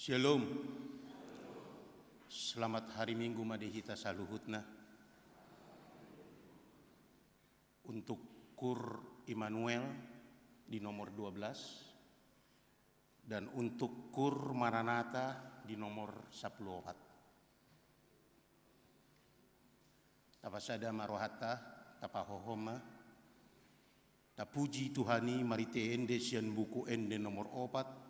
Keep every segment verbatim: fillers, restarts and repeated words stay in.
Shalom. Selamat hari Minggu ma di hita saluhutna. Untuk Kur Immanuel di nomor dua belas dan untuk Kur Maranatha di nomor sapulu opat. Tapasada ma rohanta, tapahohom ma. Tapuji Tuhan i marhite ende sian Buku Ende nomor opat,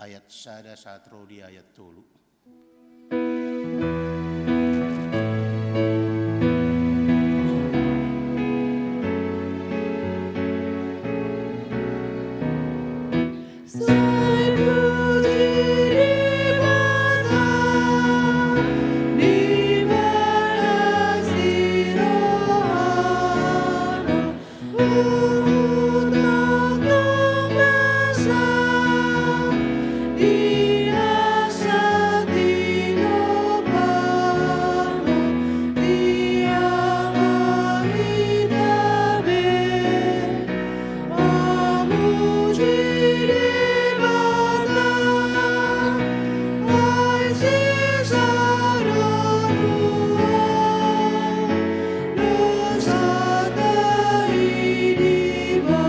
ayat sada sahat ro di ayat tolu. Sai puji Debata, di mana si rohana, huhut tongtong basa, di nasa tinopana, di angka hita be. Mamuji Debata, ai sisada nuaeng, dosa taidi ba.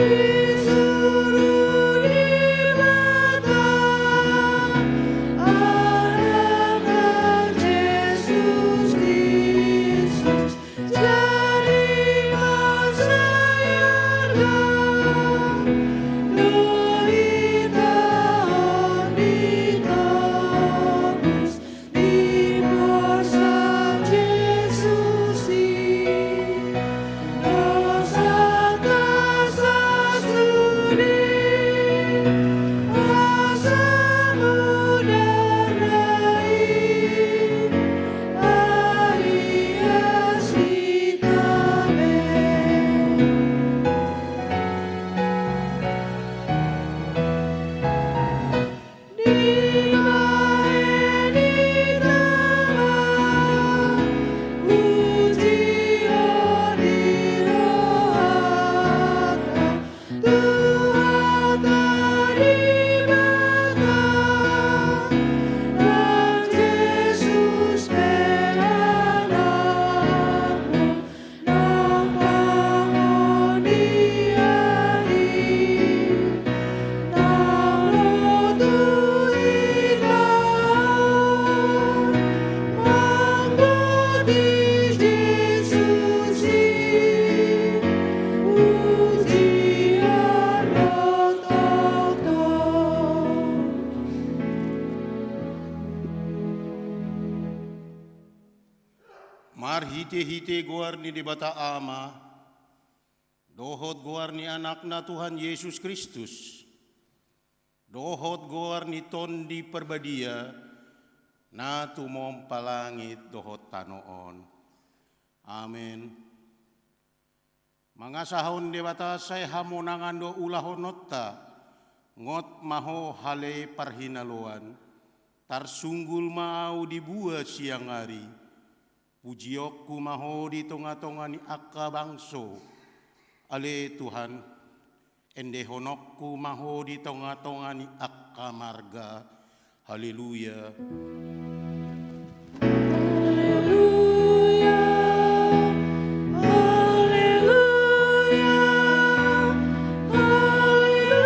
Di suru Debata, Anakna Jesus Kristus, jadi ma sai arga, do hita on ditobus. Di porsan Jesus i, dosa tasa sude, asa mudarna i, ai asi tabe. Dibahen hita ma pujion di rohanta, Tuhanta Debata, nang Jesus pe Anakna. Nang pangondian i, nang ro tu hita, manggoti Jesus i, pujian do tongtong. Marhitehite goar ni Debata Ama, dohot goar ni Anakna Tuhan Jesus Kristus, dohot goar ni Tondi Parbadia, na tumompa langit dohot tano on. Amen. Mangasahon Debata sai hamonangan do ulahononta, ngot ma ho ale parhinaloan, tarsunggul ma ahu di bua siang ari, pujionku ma ho di tongatonga ni angka bangso, ale Tuhan, endehononku ma ho di tongatonga ni angka marga. Haleluya. Haleluya. Haleluya. Haleluya.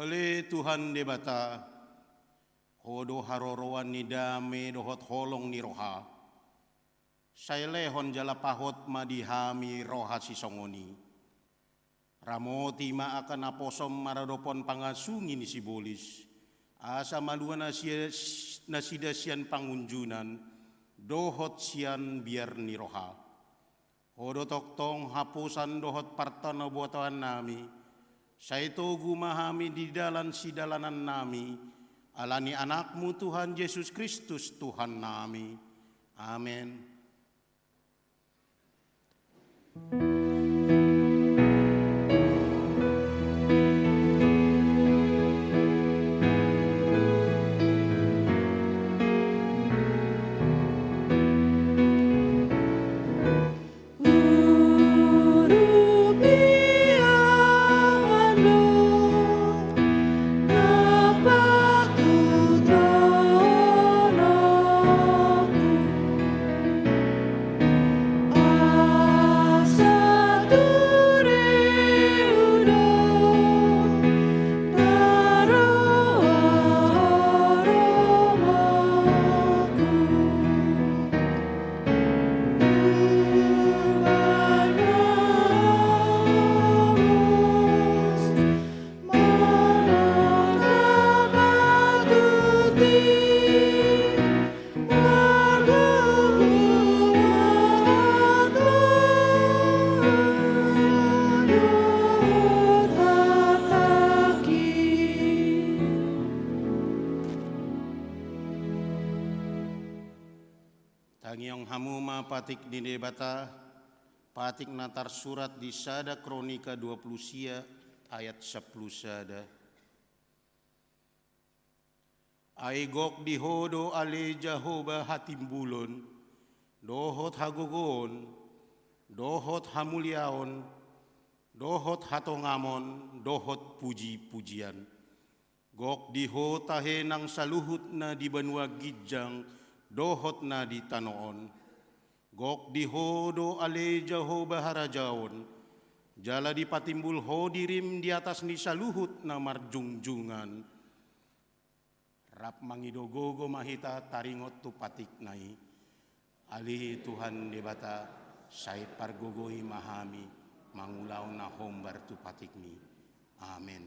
Ale Tuhan Debata, Ho do haroroan ni dame dohot holong ni roha. Sai lehon jala pahot ma di hami roha sisongon i. Ramoti ma angka naposom maradophon pangasungi ni sibolis, asa malua nasi-, nasida sian pangunjunan dohot sian biar ni roha. Ho do tongtong haposan dohot partinobotoan nami, sai togu ma hami di dalan sidalanan nami, ala ni Anakmu Tuhan Jesus Kristus Tuhan nami. Amen. Hamu ma patik ni Debata, patik na tarsurat di sada Kronika dua pulu sia ayat sampulu sada. Ai gok di Ho do ale Jahowa hatimbulon, dohot hagogoon, dohot hamuliaon, dohot hatongamon, dohot puji-pujian. Gok di Ho tahe nang saluhut na di banua ginjang dohot na di tano on. Gok di Ho do ale Jahowa harajaon, jala dipatimbul Ho dirim di atas ni saluhut na marjungjungan. Rap mangido gogo ma hita taringot tu patikna i. Ale Tuhan Debata, sai pargogoi ma hami mangulahon na hombar tu patikmi. Amen.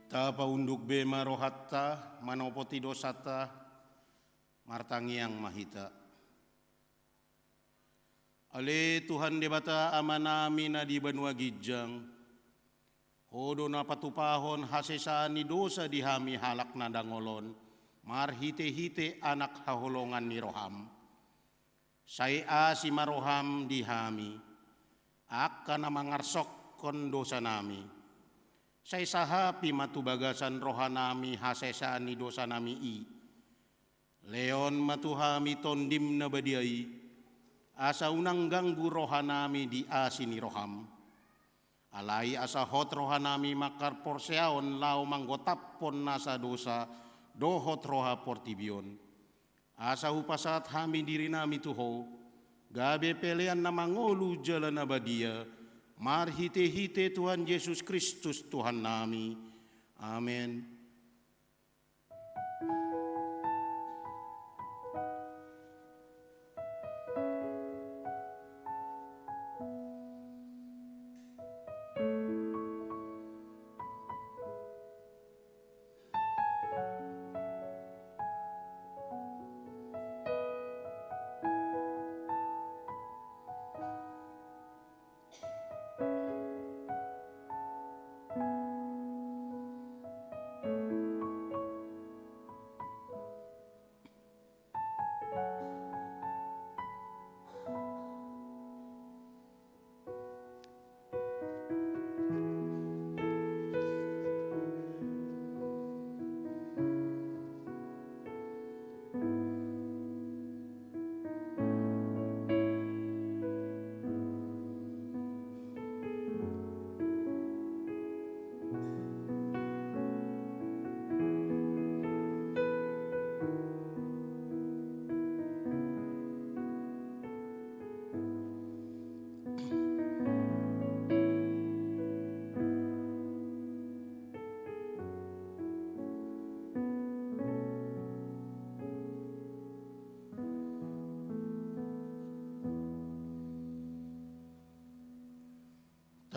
Tapaunduk be ma rohanta, manopoti dosanta, martangiang ma hita. Ale Tuhan Debata Amanami na di banua ginjang, Ho do na patupahon hasesaan ni dosa di hami halak na dangol on, marhitehite Anak haholongan ni roham. Sai asi ma roham di hami, angka na mangarsokhon dosanami. Sai sahapi ma tu bagasan rohanami hasesaan ni dosanami i. Lehon ma tu hami Tondim na badia i, asa unang ganggu rohanami di asi ni roham. Alai asa hot rohanami mangkarporseaon laho manggotaphon nasa dosa dohot roha portibi on. Asa hupasahat hami dirinami tu Ho, gabe pelean na mangolu jala na badia, marhitehite Tuhan Jesus Kristus Tuhannami. Amen.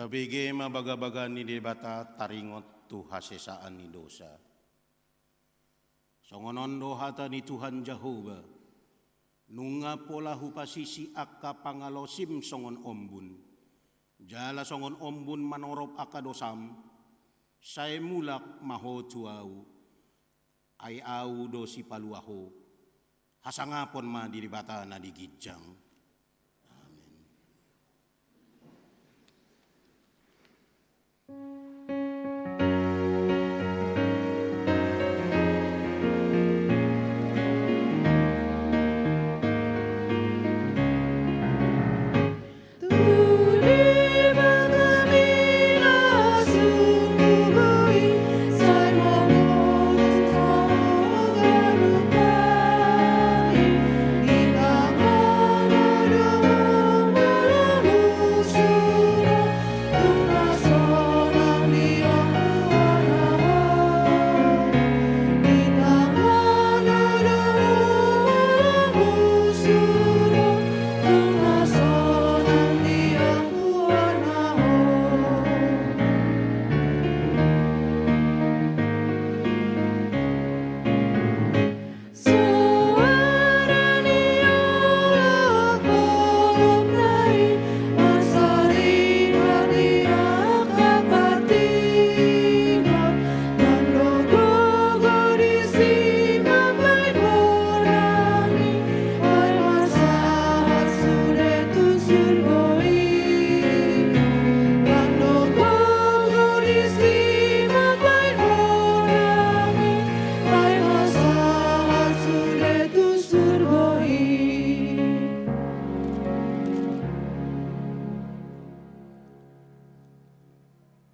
Tabege ma bagabaga ni Debata taringot tu hasesaan ni dosa. Songon on do hata ni Tuhan Jahowa: Nunga pola hupasisi angka pangalaosim songon ombun, jala songon ombun manorop angka dosam, sai mulak ma ho tu Ahu, ai Ahu do Sipalua ho. Hasangapon ma di Debata na di ginjang. Amen.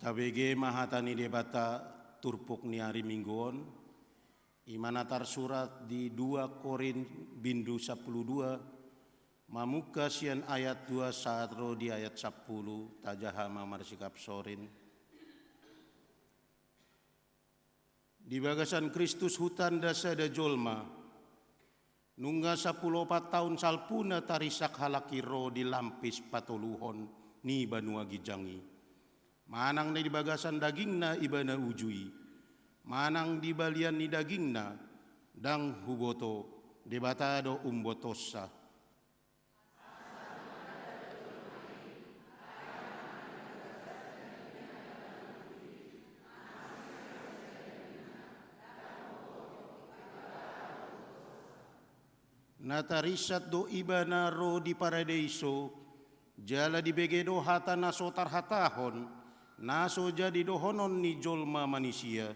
Tabege ma hata ni Debata turpuk ni ari Minggu on, i ma na tarsurat di dua Korint bindu sampulu dua, mamungka sian ayat dua sahat ro di ayat sampulu. Tajaha ma marsikap sorin. Di bagasan Kristus hutanda sada jolma, nunga sampulu opat taon salpuna tarinsak halak i ro di lampis patoluhon ni banua ginjang i. Manang di bagasan dagingna ibana uju i, manang di balian ni dagingna, ndang huboto, Debata do umbotohonsa. Na tarinsat do ibana ro di paradeiso, jala dibege do hata na so tarhatahon, na so jadi dohonon ni jolma manisia.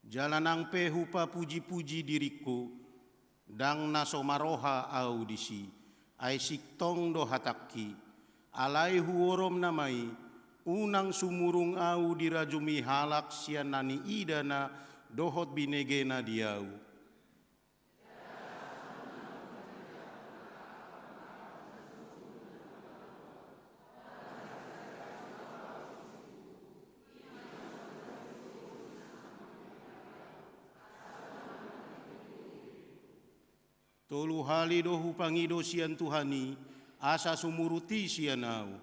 Jala nang pe hupapujipuji diringku, ndang na so marroha ahu disi, ai sintong do hatangki. Alai huorom nama i, unang sumurung ahu dirajumi halak sian na niidana dohot binegena di ahu. Tolu hali do hupangido sian Tuhan i, asa sumurut i sian ahu.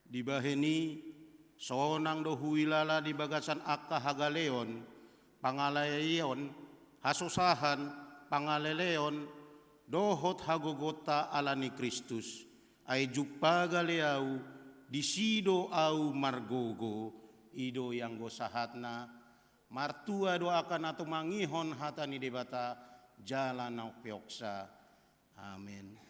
Dibahen i, sonang do huilala di bagasan angka hagaleon, pangalaion, hasosahan, pangaleleon, dohot hagogoonta ala ni Kristus. Ai jumpa gale ahu, disi do ahu margogo. I do i anggo sahatna. Martua do angka na tumangihon hata ni Debata jala na umpeopsa. Amen.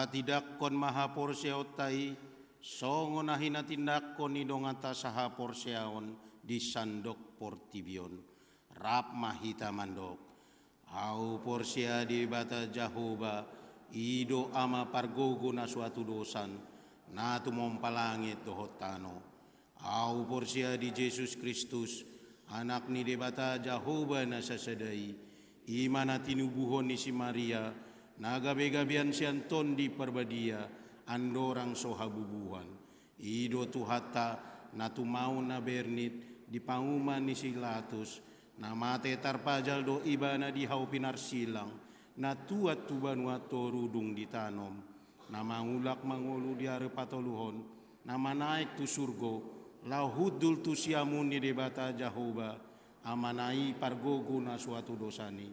Tindanghon ma haporseaonta i, songon na hinatindanghon ni donganta sahaporseaon di sandok portibi on. Rap ma hita mandok. Ahu porsea di Debata Jahowa, i do Ama pargogo na so hatudosan, na tumompa langit dohot tano. Ahu porsea di Jesus Kristus, Anak ni Debata Jahowa na sasada i, i ma na tinubuhon ni si Maria, na gabegabean sian Tondi Parbadia, andorang so habubuhan. I do Tuhanta, na tumaon na bernit di panguhuman ni si Pilatus, na mate tarpajal do Ibana di hau pinarsilang, na tuat tu banua toru dung ditanom, na mangulak mangolu di ari patoluhon, na manaek tu surgo, laho hundul tu siamun ni Debata Jahowa, Amana i pargogo na so hatudosan i.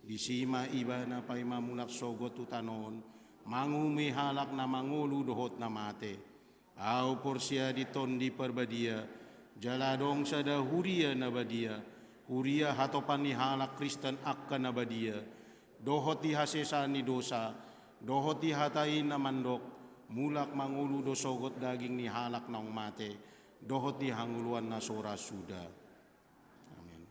Disi ma Ibana paima mulak sogot tu tano on, manguhumi halak na mangolu dohot na mate. Ahu porsea di Tondi Parbadia, jala adong sada huria na badia, huria hatopan ni halak Kristen angka na badia, dohot di hasesaan ni dosa, dohot di hata i na mandok, mulak mangolu do sogot daging ni halak naung mate, dohot di hangoluan na so ra suda. Amin.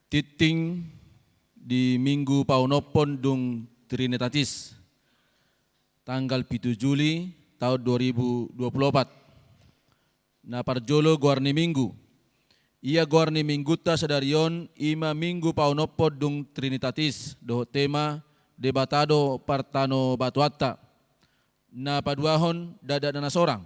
Tinting di Minggu paonomhon dung Trinitatis, tanggal pitu Juli taon dua ribu dua puluh opat. Na parjolo goar ni Minggu. Ia goar ni Minggunta sadari on i ma Minggu paonomhon dung Trinitatis, dohot tema Debata do partanobatoanta. Na paduahon, dakdanak na sorang.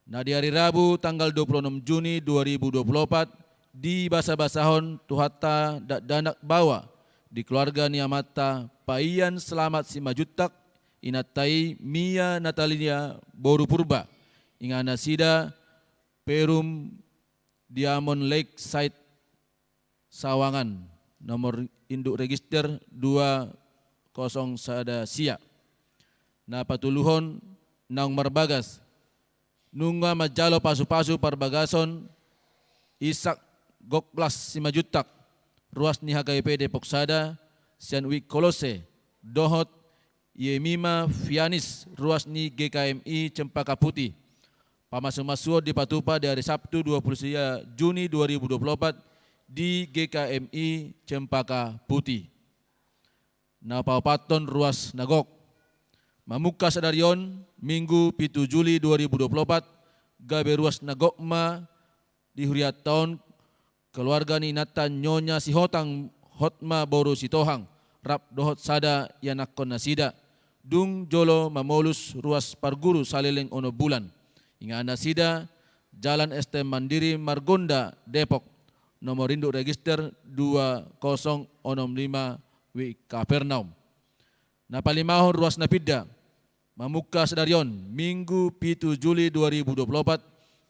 Na di ari Rabu tanggal dua puluh onom Juni dua ribu dua puluh opat, dibasabasahon Tuhanta dakdanak baoa di keluarga ni amanta Paian Selamat Simanjuntak, inanta i Mia Natalia boru Purba, inganan nasida Perum Diamond Lakeside Sawangan, nomor induk register dua kosong sada sia. Na patoluhon, naung marbagas. Nunga manjalo pasupasu parbagason Ishak Goklas Simanjuntak, ruas ni H K I P Depok Sada, sian Wik Kolose, dohot Yemima Fianis, ruas ni G K M I Cempaka Putih. Pamasumasuon dipatupa di ari Sabtu dua puluh sia Juni dua ribu dua puluh opat di G K M I Cempaka Putih. Na paopathon, ruas na gok. Mamungka sadari on, Minggu pitu Juli dua ribu dua puluh opat, gabe ruas na gok ma di hurianta on, keluarga ni inanta Nyonya Sihotang Hotma boru Sitohang, rap dohot sada ianakhon nasida, dung jolo mamolus ruas parguru saleleng onom bulan. Inganan nasida, Jalan S T M Mandiri Margonda, Depok, nomor induk register dua kosong onom lima, Wik Kapernaum. Na palimahon, ruas na pinda. Mamungka sadari on, Minggu pitu Juli dua ribu dua puluh opat,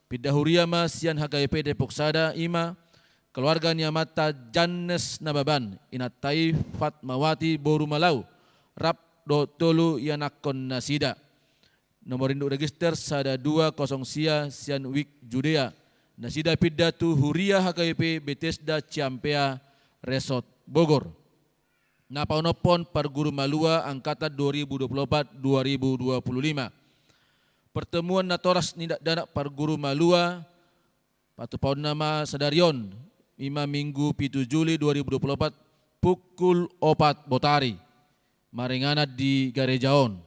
pinda huria ma sian H K I P Depok Sada, i ma keluarga ni amanta Jannes Nababan, inanta i Fatmawati boru Malau, rap dohot tolu ianakhon nasida. Nomor induk register sada dua kosong sia, sian Wik Judea. Nasida pinda tu huria H K I P Betesda Ciampea, Resort Bogor. Na paonomhon, parguru malua angkatan dua ribu dua puluh opat dua ribu dua puluh lima. Pertemuan natoras ni dakdanak parguru malua patupaonna ma sadari on, i ma Minggu pitu Juli dua ribu dua puluh opat, pukul opat botari, maringanan di gareja on.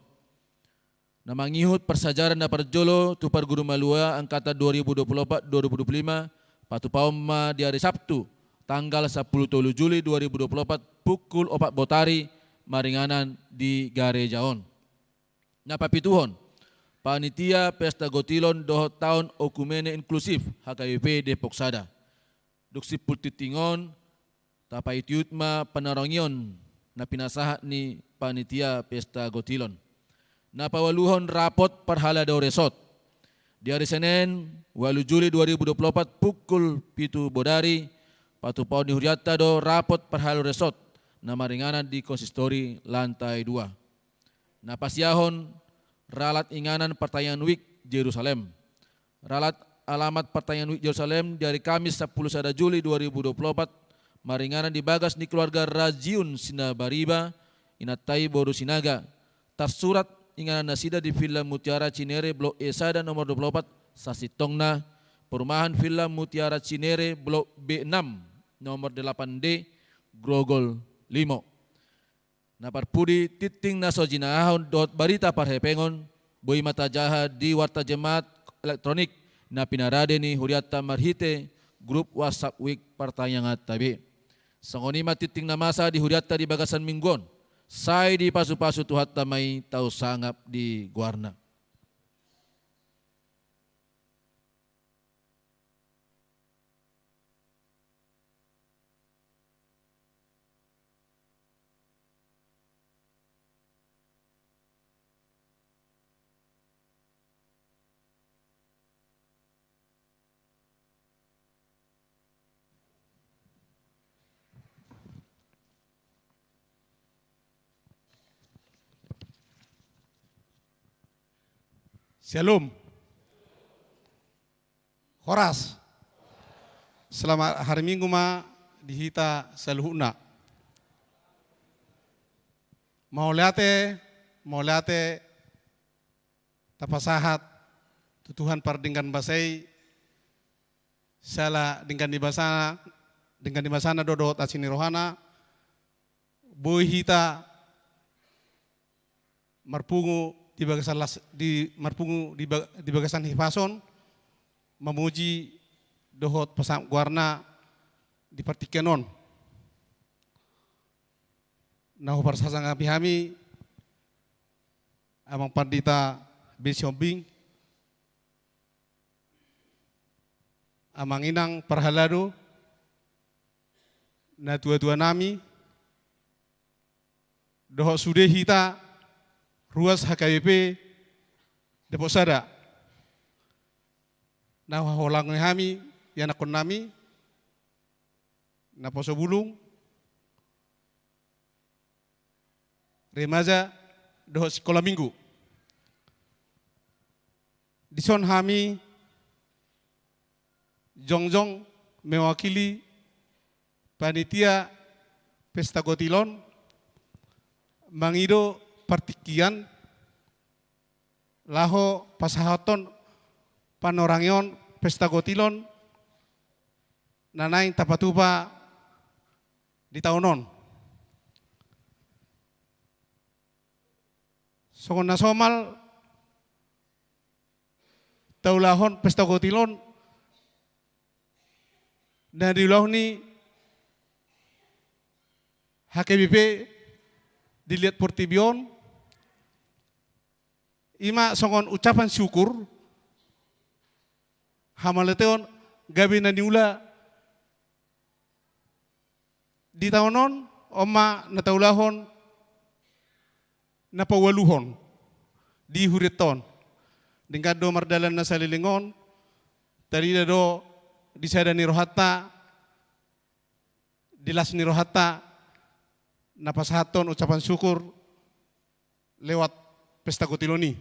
Na mangihut parsiajaran na parjolo tu parguru malua angkatan dua ribu dua puluh opat dua ribu dua puluh lima, patupaon ma di ari Sabtu, tanggal sampulu tolu Juli dua ribu dua puluh opat, pukul opat botari, maringanan di gareja on. Na papituhon, panitia Pesta Gotilon dohot Taon Okumene Inklusif H K I P Depok Sada. Dung simpul tinting on, tapaihutihut ma panarongion na pinasahat ni panitia Pesta Gotilon. Na paualuhon, rapot parhalado resort. Di ari Senen, ualu Juli dua ribu dua puluh opat, pukul pitu bodari, patupaon ni hurianta do rapot parhalado resort na maringanan di konsistori lantai dua. Na pasiahon, ralat inganan partangiangan Wik Jerusalem. Ralat alamat partangiangan Wik Jerusalem di ari Kamis sampulu sada Juli dua ribu dua puluh opat, maringanan di bagas ni keluarga Rajiun Sinabariba, inanta i boru Sinaga. Tarsurat inganan nasida di Villa Mutiara Cinere, Blok E sada, nomor dua puluh opat, sasintongna, Perumahan Villa Mutiara Cinere, Blok B enam, nomor delapan D, Grogol lima. Na parpudi, tinting na so jinahahon dohot barita parhepengon, boi ma tajaha di warta jemaat elektronik na pinarade ni hurianta marhite grup WhatsApp Wik partangianganta be. Songon i ma tinting na masa di hurianta di bagasan minggu on. Sai dipasupasu Tuhanta ma i, tau sangap di goarna. Shalom. Horas. Selamat hari Minggu ma di hita saluhutna. Mauliate, mauliate tapasahat tu Tuhan pardenggan basa i, siala denggan ni basana denggan ni basana do dohot asi ni rohana, boi hita marpungu di bagasan las, di marpungu di, ba, di bagasan hipason, mamuji dohot pasangap goarna di partingkian on. Na huparsangapi hami, Amang Pandita B. Sihombing, Amang Inang parhalado, natuatua nami, dohot sude hita ruas H K B P Dapot Sada. Na huhaholongi hami, ianakkon nami, naposo bulung, remaja, dohot sikola minggu. Dison hami jongjong mewakili panitia Pesta Gotil on mangido partingkian laho pasahathon panorangion Pesta Gotil on na naeng tapatupa di taon on. Songon na somal taulahon Pesta Gotil on na diulahon ni H K B P di liat portibi on, i ma songon ucapan syukur, hamauliateon gabe na niula di taon on, on ma na taulahon na paualuhon di hurianta on. Denggan do mardalan na saleleng on, tarida do di sada ni rohanta, di las ni rohanta, na pasahathon ucapan syukur lewat Pesta Gotil on i.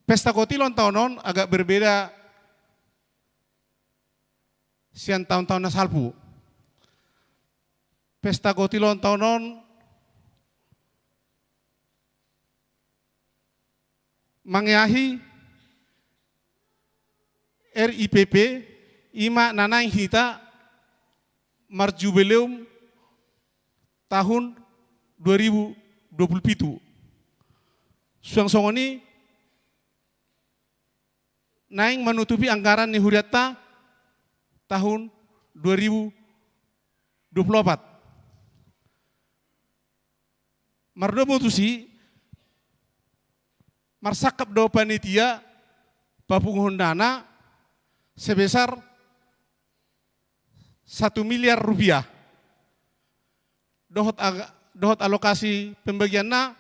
Pesta Gotil on taon on agak berbeda sian taon-taon na salpu. Pesta Gotil on taon on mangeahi R I P P, i ma na naeng hita marjubileum tahun dua ribu dua puluh pitu. Suang songon i naeng manutupi anggaran ni hurianta tahun dua ribu dua puluh opat. Mardomu tusi, marsangkap do panitia papunguhon dana sebesar satu miliar rupiah. Dohot aga-, dohot alokasi pembagianna,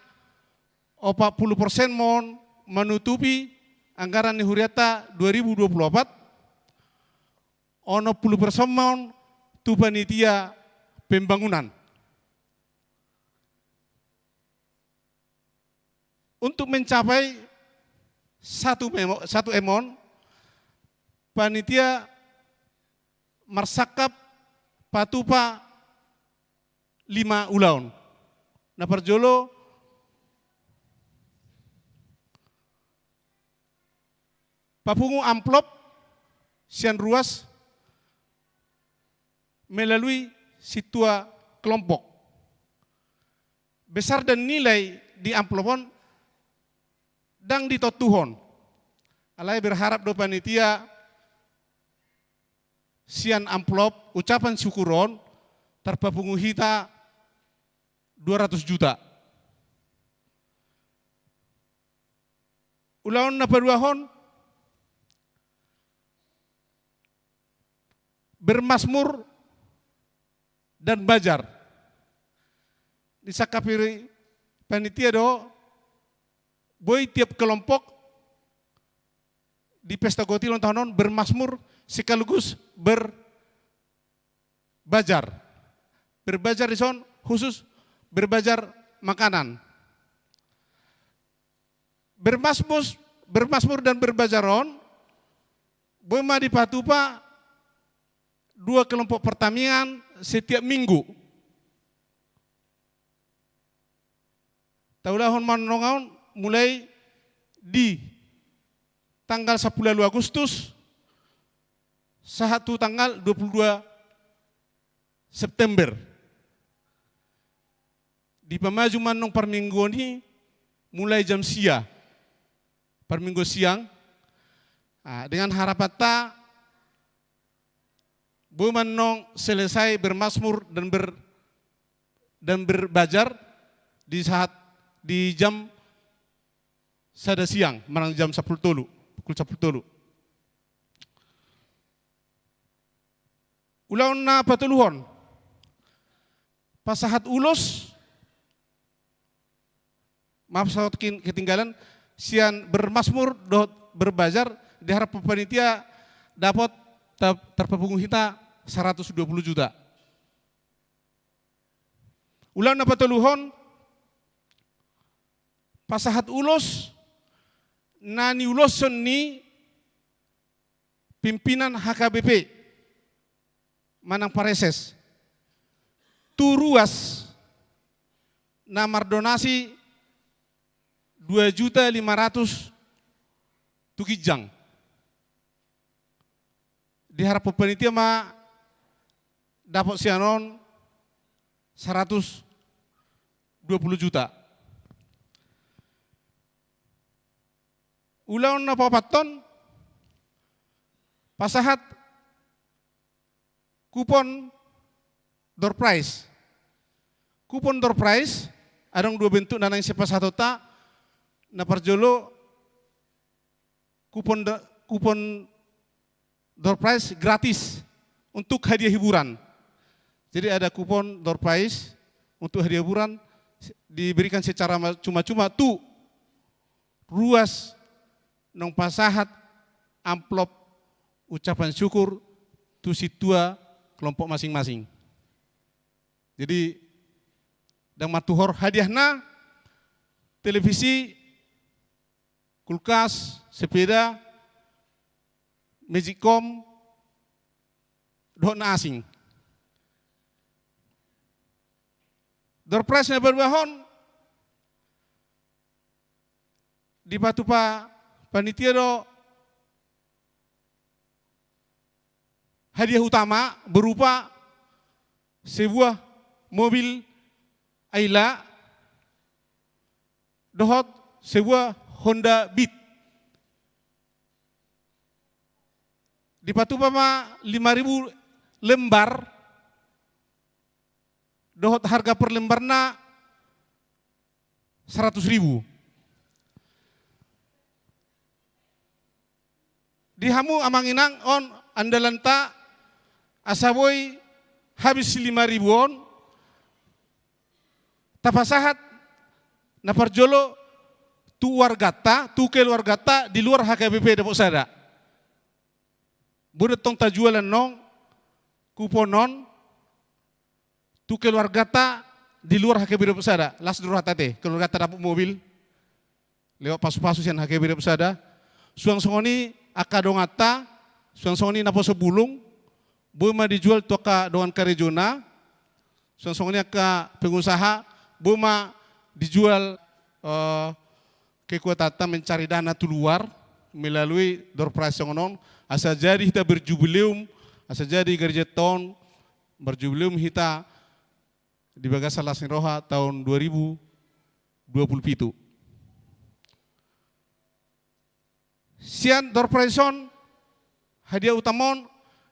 opat pulu persen ma on manutupi anggaran ni hurianta dua ribu dua puluh opat, onom pulu persen ma on tu panitia pembangunan. Untuk mencapai satu memo-, satu M on, panitia marsangkap patupa lima ulaon. Na parjolo, papungu amplop sian ruas melalui sintua kelompok. Besar dan nilai di amplop on ndang ditontuhon. Alai berharap do panitia sian amplop ucapan syukur on tarpapungu hita dua ratus juta. Ulaon na paduahon, bermasmur dan bazar. Disangkapi panitia do, boi tiap kelompok di Pesta Gotil on taon on bermasmur sekaligus ber-, bazar. Berbazar dison khusus berbazar makanan. Bermasmus-, bermasmur dan berbazar on, boi ma dipatupa dua kelompok pertanian setiap minggu. Taulahon ma on mulai di tanggal sampulu ualu Agustus sahat tu tanggal dua pulu dua September. Dipamaju ma annon parmingguon i mulai jam sia, parmingguon siang. Ah, dengan harapanta boi ma annon selesai bermazmur dan ber-, dan berbajar di saat, di jam sada siang, manang jam sampulu tolu, pukul sampulu tolu. Ulaon na patoluhon, pasahat ulos, maaf, saut kin-, ketinggalan, sian bermazmur dohot berbajar, diharap panitia dapot ta-, tarpapungu hita saratus dua pulu juta. Ulaon na patoluhon, pasahat ulos na niuloshon ni pimpinan H K B P manang Pareses tu ruas na mardonasi dua juta lima ratus tu ginjang. Diharap panitia ma dapot sian on saratus dua pulu juta. Ulaon na paopathon, pasahat kupon door prize. Kupon door prize adong dua bentuk na naeng sipasahatonta. Na parjolo, kupon do-, kupon door prize gratis untuk hadiah hiburan. Jadi ada kupon door prize untuk hadiah hiburan diberikan secara ma-, cuma-cuma tu ruas naung pasahat amplop ucapan syukur tu sintua kelompok masing-masing. Jadi, dang martuhor, hadiahna televisi, kulkas, sepeda, magicom, dohot na asing. Door prize na paduahon, dipatupa panitia do hadiah utama berupa sebuah mobil Ayla dohot sebuah Honda Beat. Dipatupa ma lima ribu lembar, dohot harga per lembarna saratus ribu. Di hamu amang inang, on andalanta, asa boi habis lima ribu on, tapasahat na parjolo tu warganta, tu keluarganta di luar H K B P Dapot Sada. Boi do tong tajual annon kupon on tu keluarganta di luar H K B Dapot Sada. Las do rohanta ate, keluarganta dapot mobil lewat pasu-pasu sian H K B Dapot Sada. Suang songon i angka donganta, suang songon i naposo bulung, boi ma dijual tu angka dongan karejona. Suang songon i angka pengusaha, boi ma dijual, eh, kekuatanta mencari dana tu luar melalui door prize songon on, asa jadi hita berjubileum, asa jadi garejanta on, berjubileum hita di bagasan las ni roha taon dua ribu dua pulu pitu. Sian door prize on, hadiah utama on,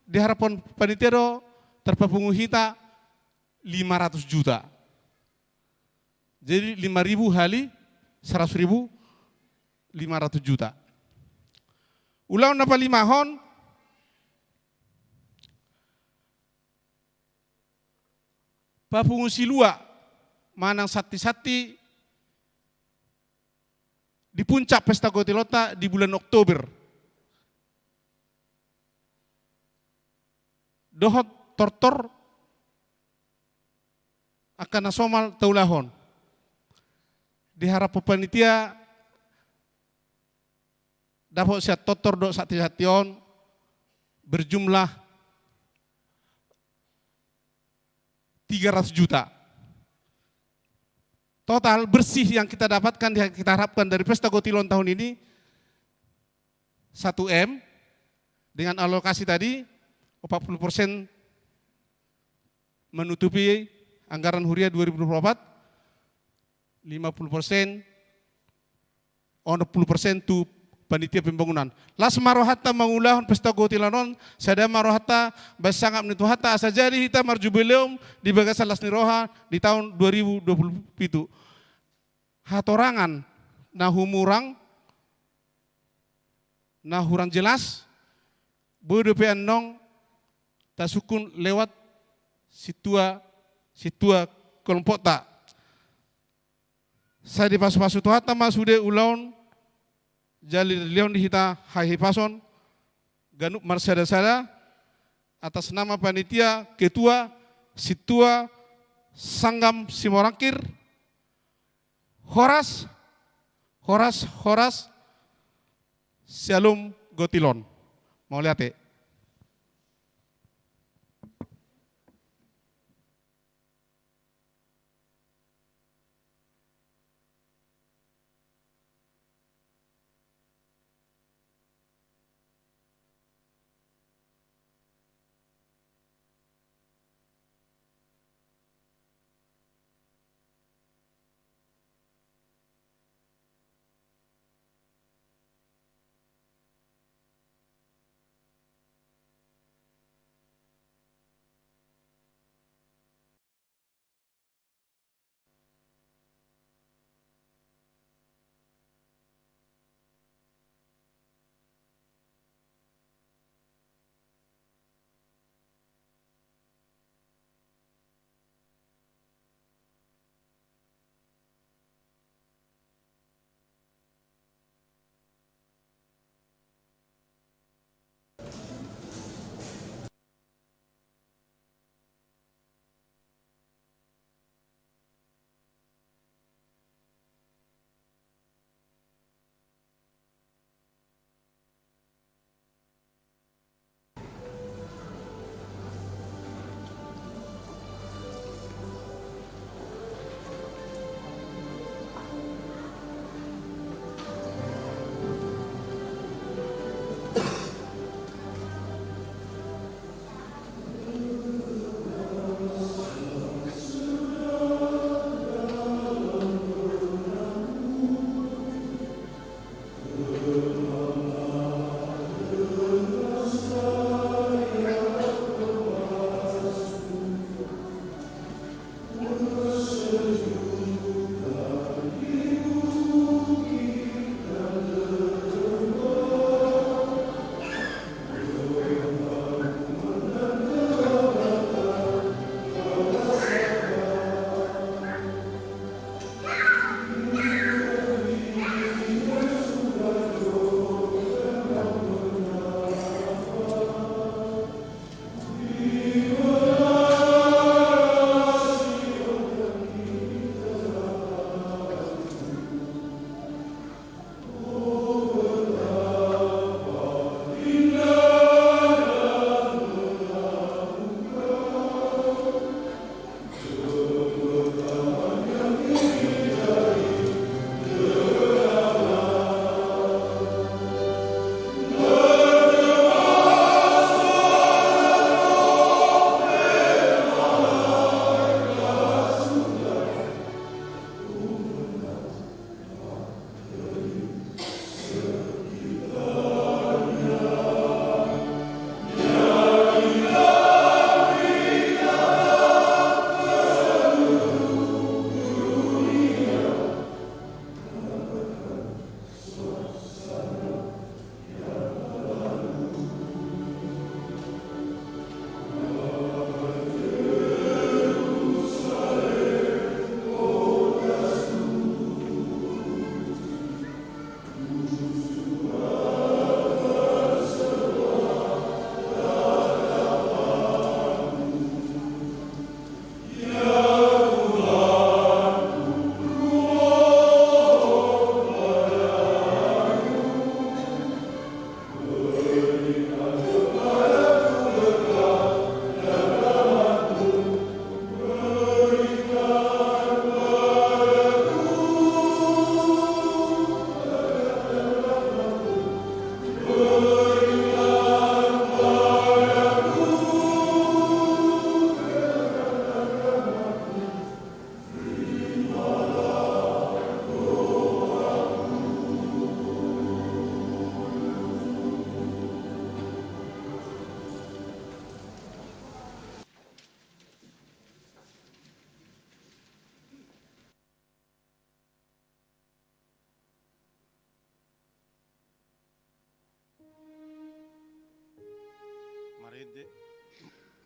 diharaphon panitia do tarpapungu hita lima ratus juta. Jadi lima ribu hali saratus ribu, lima ratus juta. Ulaon na palimahon, papungu silua manang santi-santi di puncak pesta gotilonta di bulan Oktober. Dohot tortor angka na somal taulahon. Diharaphon panitia dapot sian tortor dohot santi-santi on berjumlah tiga ratus juta. Total bersih yang kita dapatkan, yang kita harapkan dari pesta gotilon tahun ini, satu M, dengan alokasi tadi empat puluh persen menutupi anggaran huria dua ribu dua puluh empat, lima puluh persen, onom puluh persen tu panitia pembangunan. Las ma rohanta mangulahon pesta gotilan on, sada ma rohanta baen sangap ni Tuhanta asa jadi hita marjubileum di bagasan las ni roha di taon dua ribu dua puluh pitu. Hatorangan na humurang, na hurang jelas, boi dope annon tasungkun lewat sintua, sintua kelompokta. Sai dipasupasu Tuhanta ma sude ulaon jala dilehon di hita hahipason ganup marsada-sada, atas nama panitia, ketua, sintua, Sanggar Simorangkir, horas, horas, horas, Syalom Gotilon. Mauliate.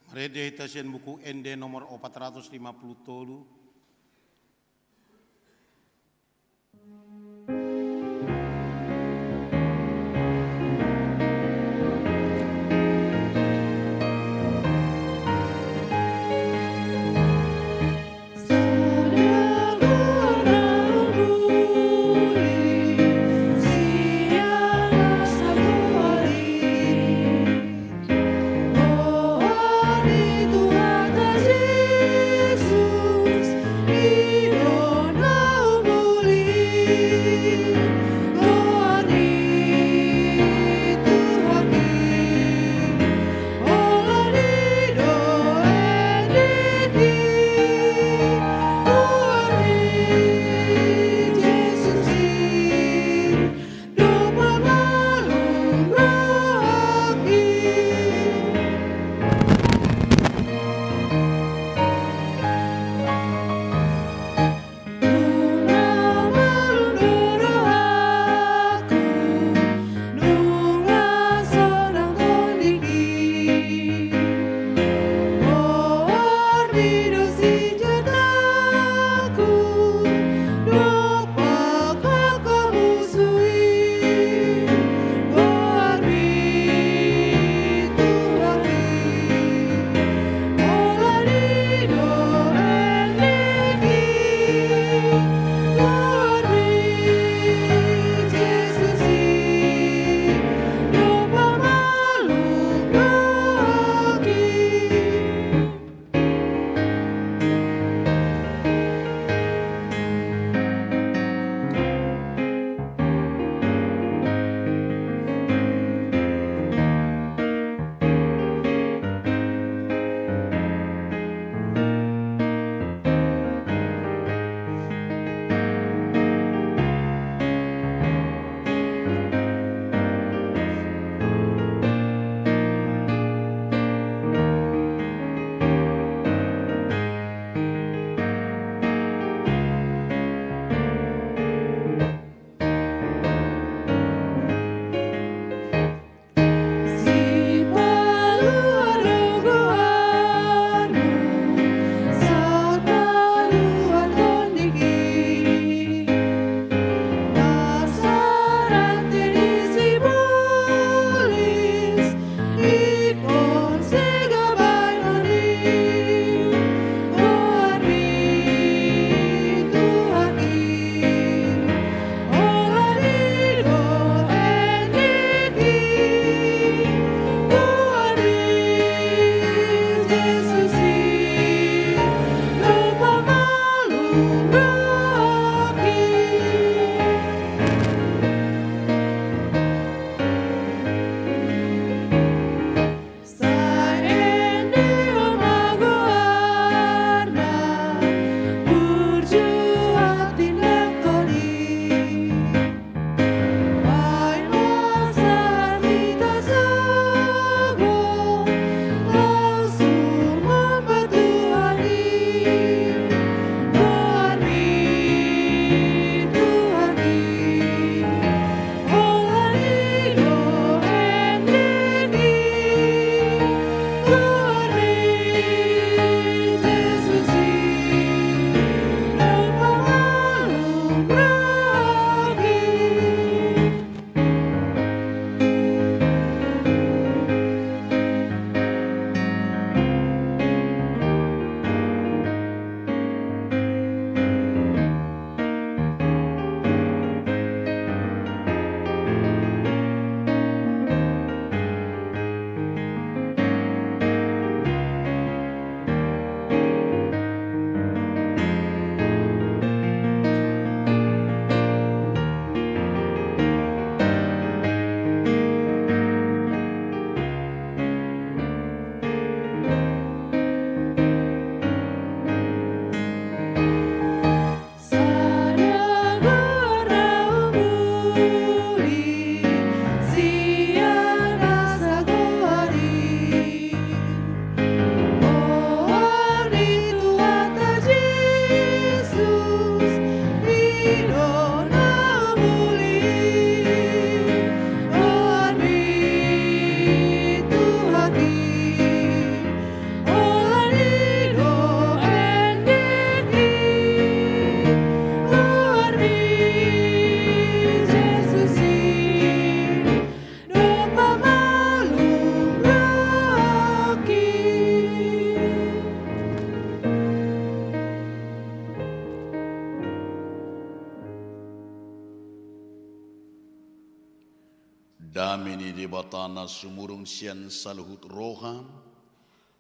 Marende hita sian Buku Ende nomor opat ratus lima puluh tolu. Dame ni Debata na sumurung sian saluhut roha,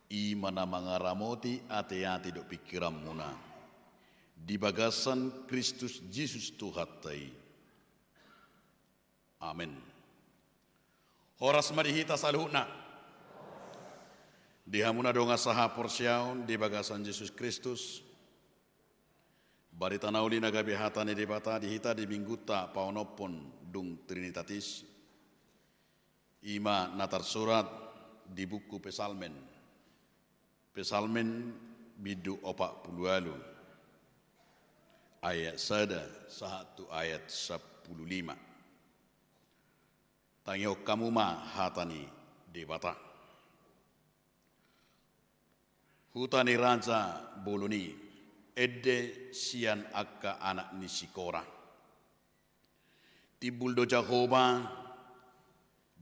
i ma na mangaramoti ateate dohot pingkiranmuna di bagasan Kristus Jesus Tuhanta i. Amen. Horas ma di hita saluhutna. Di hamu na dongan sahaporseaon di bagasan Jesus Kristus, barita na uli na gabe hata ni Debata di hita di minggunta paonomhon dung Trinitatis, i ma na tarsurat di buku Psalmen. Psalmen bindu opat pulu ualu, ayat sada sahat tu ayat sampulu lima. Tangihon hamu ma hata ni Debata. Huta ni raja bolon i, ende sian angka anak ni si Kora. Timbul do Jahowa,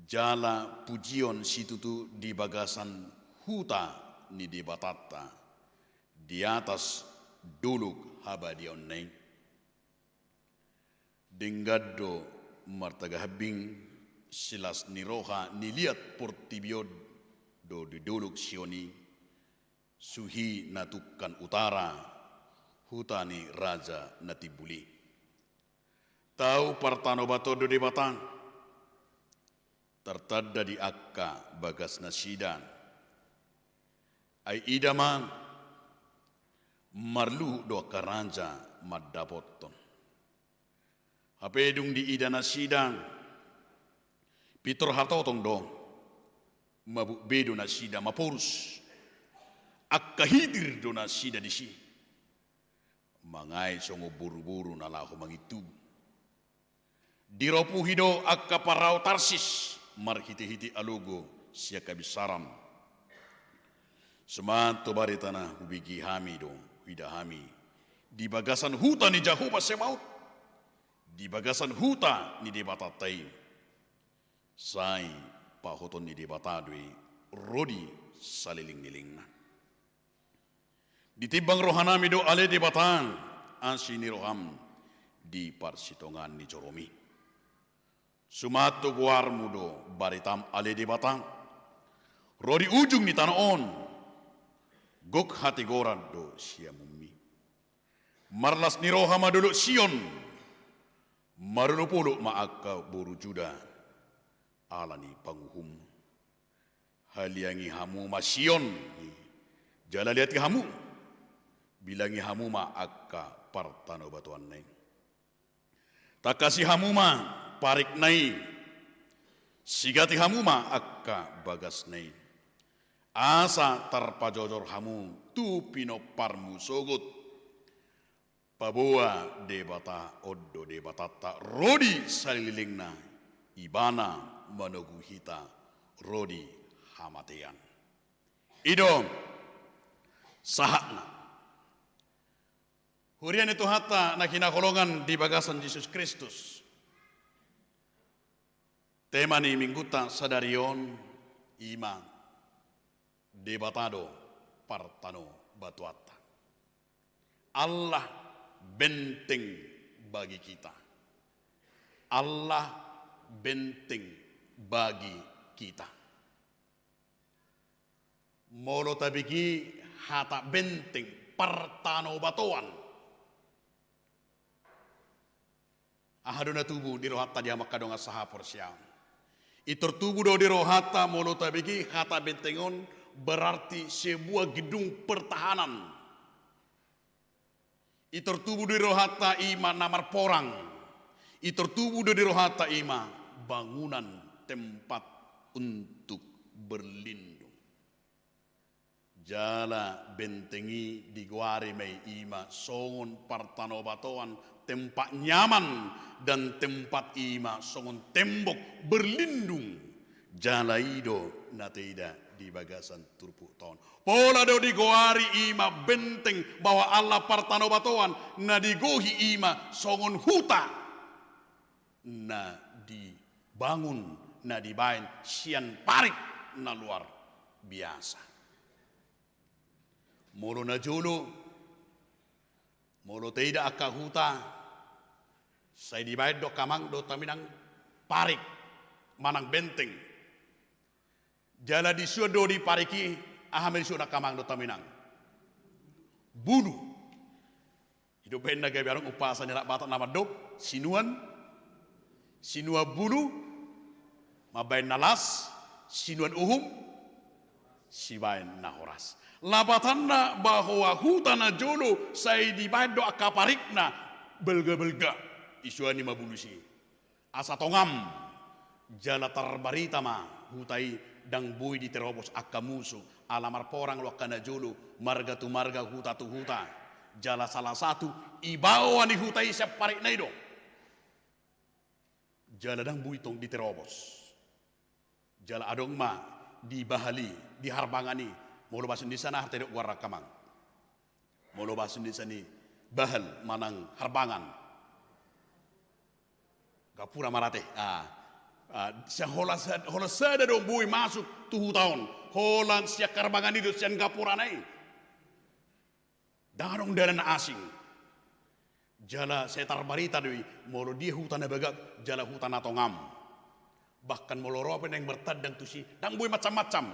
jala pujion situtu di bagasan huta ni Debatanta, di atas dolok habadiaonna i. Denggan do martagahambing, silas ni roha niliat portibi on do di dolok Sion i, suhi na tungkan utara, huta ni raja na timbul i. Tau partanobatoan do Debata, tartanda di angka bagasnasida. Ai ida ma, marluhut do angka raja mandapothon. Hape dung diida nasida, pintor hatotong do, mabuk be do nasida, maporus. Angka hitir do nasida disi, mangae songon boruboru na laho mangintubu. Diropuhi do angka parau Tarsis marhitehite alogo sian habinsaran. Suman tu barita na hubege hami do, huida hami, di bagasan huta ni Jahowa Zebaot, di bagasan huta ni Debatanta i. Sai pahoton ni Debata do i ro di salelenglelengna. Ditimbang rohanami do ale Debata, asi ni roham di parsitongaan ni joromi. Suman tu goarmu do baritam ale Debata, ro di ujung ni tano on, gok hatigoran do siamunmi. Marlas ni roha ma dolok Sion, marolopolop ma angka boru Juda, ala ni panguhummu. Haliangi hamu ma Sion, jala liati hamu, bilangi hamu ma angka partanobatoanna i. Tangkasi hamu ma parikna i, sigati hamu ma angka bagasna i. Asa tarpajojor hamu tu pinomparmu sogot. Paboa Debata on do Debatanta ro di salelengna, Ibana manogu hita ro di hamatean. I do sahatna. Huria ni Tuhanta na hinaholongan di bagasan Jesus Kristus. Tema ni minggunta sadari on i ma Debata do partanobatoanta. Allah benteng bagi kita. Allah benteng bagi kita. Molo tabege hata benteng, partanobatoan, aha do na tubu di rohanta di hamu angka dongan sahaporseaon? Pintor tubu do di rohanta molo tabege hata benteng on, berarti sebuah gedung pertahanan. Pintor tubu do di rohanta i ma na marporang. Pintor tubu do di rohanta i ma bangunan, tempat untuk berlindung. Jala benteng i digoari ma i ma songon partanobatoan, tempat nyaman, dan tempat i ma songon tembok berlindung. Jala i do na taida di bagasan turpukta on. Pola do digoari i ma benteng, bahwa Allah partanobatoan, na digohi i ma songon huta na dibangun, na dibaen sian parik na luar biasa. Molo na jolo, molo taida angka huta, sai dibaen do angka amang dohot inang parik. manang benteng. Jala disuan do di parik i, aha ma disuan angka amang dohot hamu inang? Bulu. I do baen na gabe adong umpasa ni halak Batak na mandok, sinuan, sinuan bulu, mambaen na las, sinuan uhum, sibaen na horas. Lapatanna bahwa huta na jolo sai dibaen do angka parikna balga-balga, disuan i ma bulu i. Asa tongam, jala tarbarita ma huta i ndang boi diterobos angka musu, ala marporang do angka na jolo, marga tu marga, huta tu huta. Jala salah satu ibaoa ni huta i sian parikna i do. Jala ndang boi tong diterobos. Jala adong ma di bahal i, di harbangan i, molo bahasa Indonesia na aha didok goar angka amang? Molo bahasa Indonesia ni bahal manang harbangan. Gapura ma rate. Ah. Ah, sian holan sa-, holan sada do boi masuk tu huta on. Holan sian harbangan i do, sian gapurana i. Ndang adong dalan na asing. Jala sai tarbarita do i, molo dia huta na bagak, jala huta na tongam. Bahkan molo ro pe naeng martandang tusi, ndang boi macam-macam.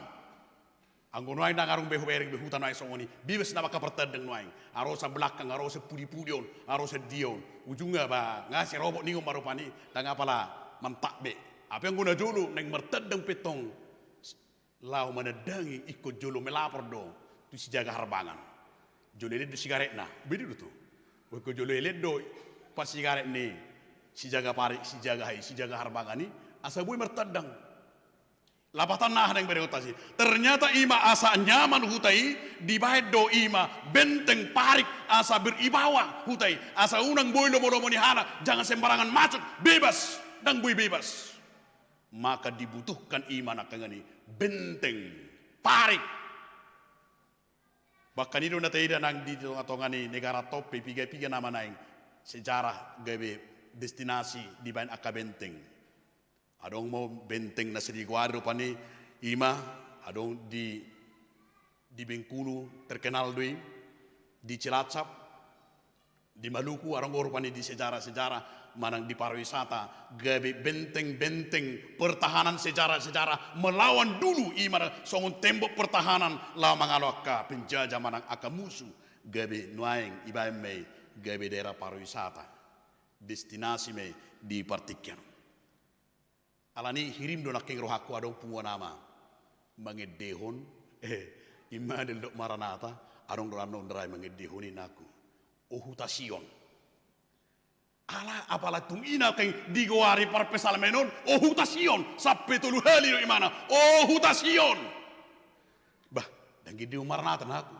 Anggo nuaeng ndang adong be hubereng be huta nuaeng songon i, bebas nama angka partandang nuaeng. Aro sian belakang, aro sian pudi-pudi on, aro sian dia on. Ujungna ba, nga sirobot ningon ma rupani, ndang apala mantap be. Hape anggo na jolo, naeng martandang pe tong, laho manandangi ingkon jolo melapor do tu sijaga harbangan. Jolo elek do sigaretna, beda do tu. Ingkon jolo elek do pasigaret ni sijaga parik, sijaga aha i, sijaga harbangan i, asa boi martandang. Lapatanna aha naeng bereng huta i? Ternyata i ma asa nyaman huta i, dibaen do i ma benteng parik asa beribawa huta i. Asa unang boi lomo-lomo ni halak, jangan sembarangan masuk, bebas, ndang boi bebas. Maka dibutuhkan i ma nangkaningan i benteng parik. Bahkan i do na taida nang di tonga-tonga ni negara on pe, piga-piga nama naeng sejarah gabe destinasi dibaen angka benteng. Adong ma benteng na sadigoari rupani, i ma adong di, di Bengkulu terkenal do i, di Cilacap, di Maluku, adong do rupani di sejarah-sejarah manang di pariwisata, gabe benteng-benteng pertahanan sejarah-sejarah melawan dulu, i ma songon tembok pertahanan laho mangalo angka penjajah manang angka musu, gabe nuaeng ibaen ma i gabe daerah pariwisata, destinasi ma i di partingkian on. Alani i hirim do nangkin rohangku adong punguan ama mangendehon, eh, Immanuel dohot Maranatha, adong do annon darai mangendehon i nangku. O huta Sion. Ala apala tung i nangkin digoari parpsalmen on, o huta Sion, sampe tolu hali do imana, o huta Sion. Bah, ndang diendehon Maranatha nangku,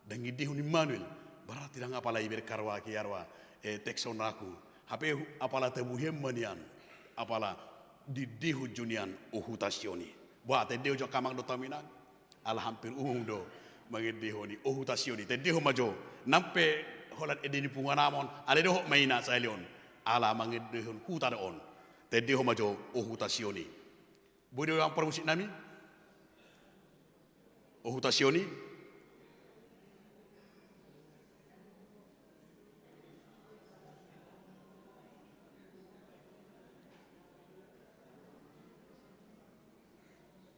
ndang diendehon Immanuel, berarti ndang apala ibereng haroa, haroa, eh, teks on nangku. Hape hu-, apala tabuhen ma nian, apala diendehon jo nian o huta Sion i. Bah, taendehon jo angka amang dohot hamu inang. Ala hampir umum do mangendehon i, o huta Sion i. Taendehon ma jo, nang pe holan ende ni punguan ama on, alai dohot ma i na sahali on. Ala mangendehon huta do on. Taendehon ma jo, o huta Sion i. Boi do amang parmusik nami? O huta Sion i.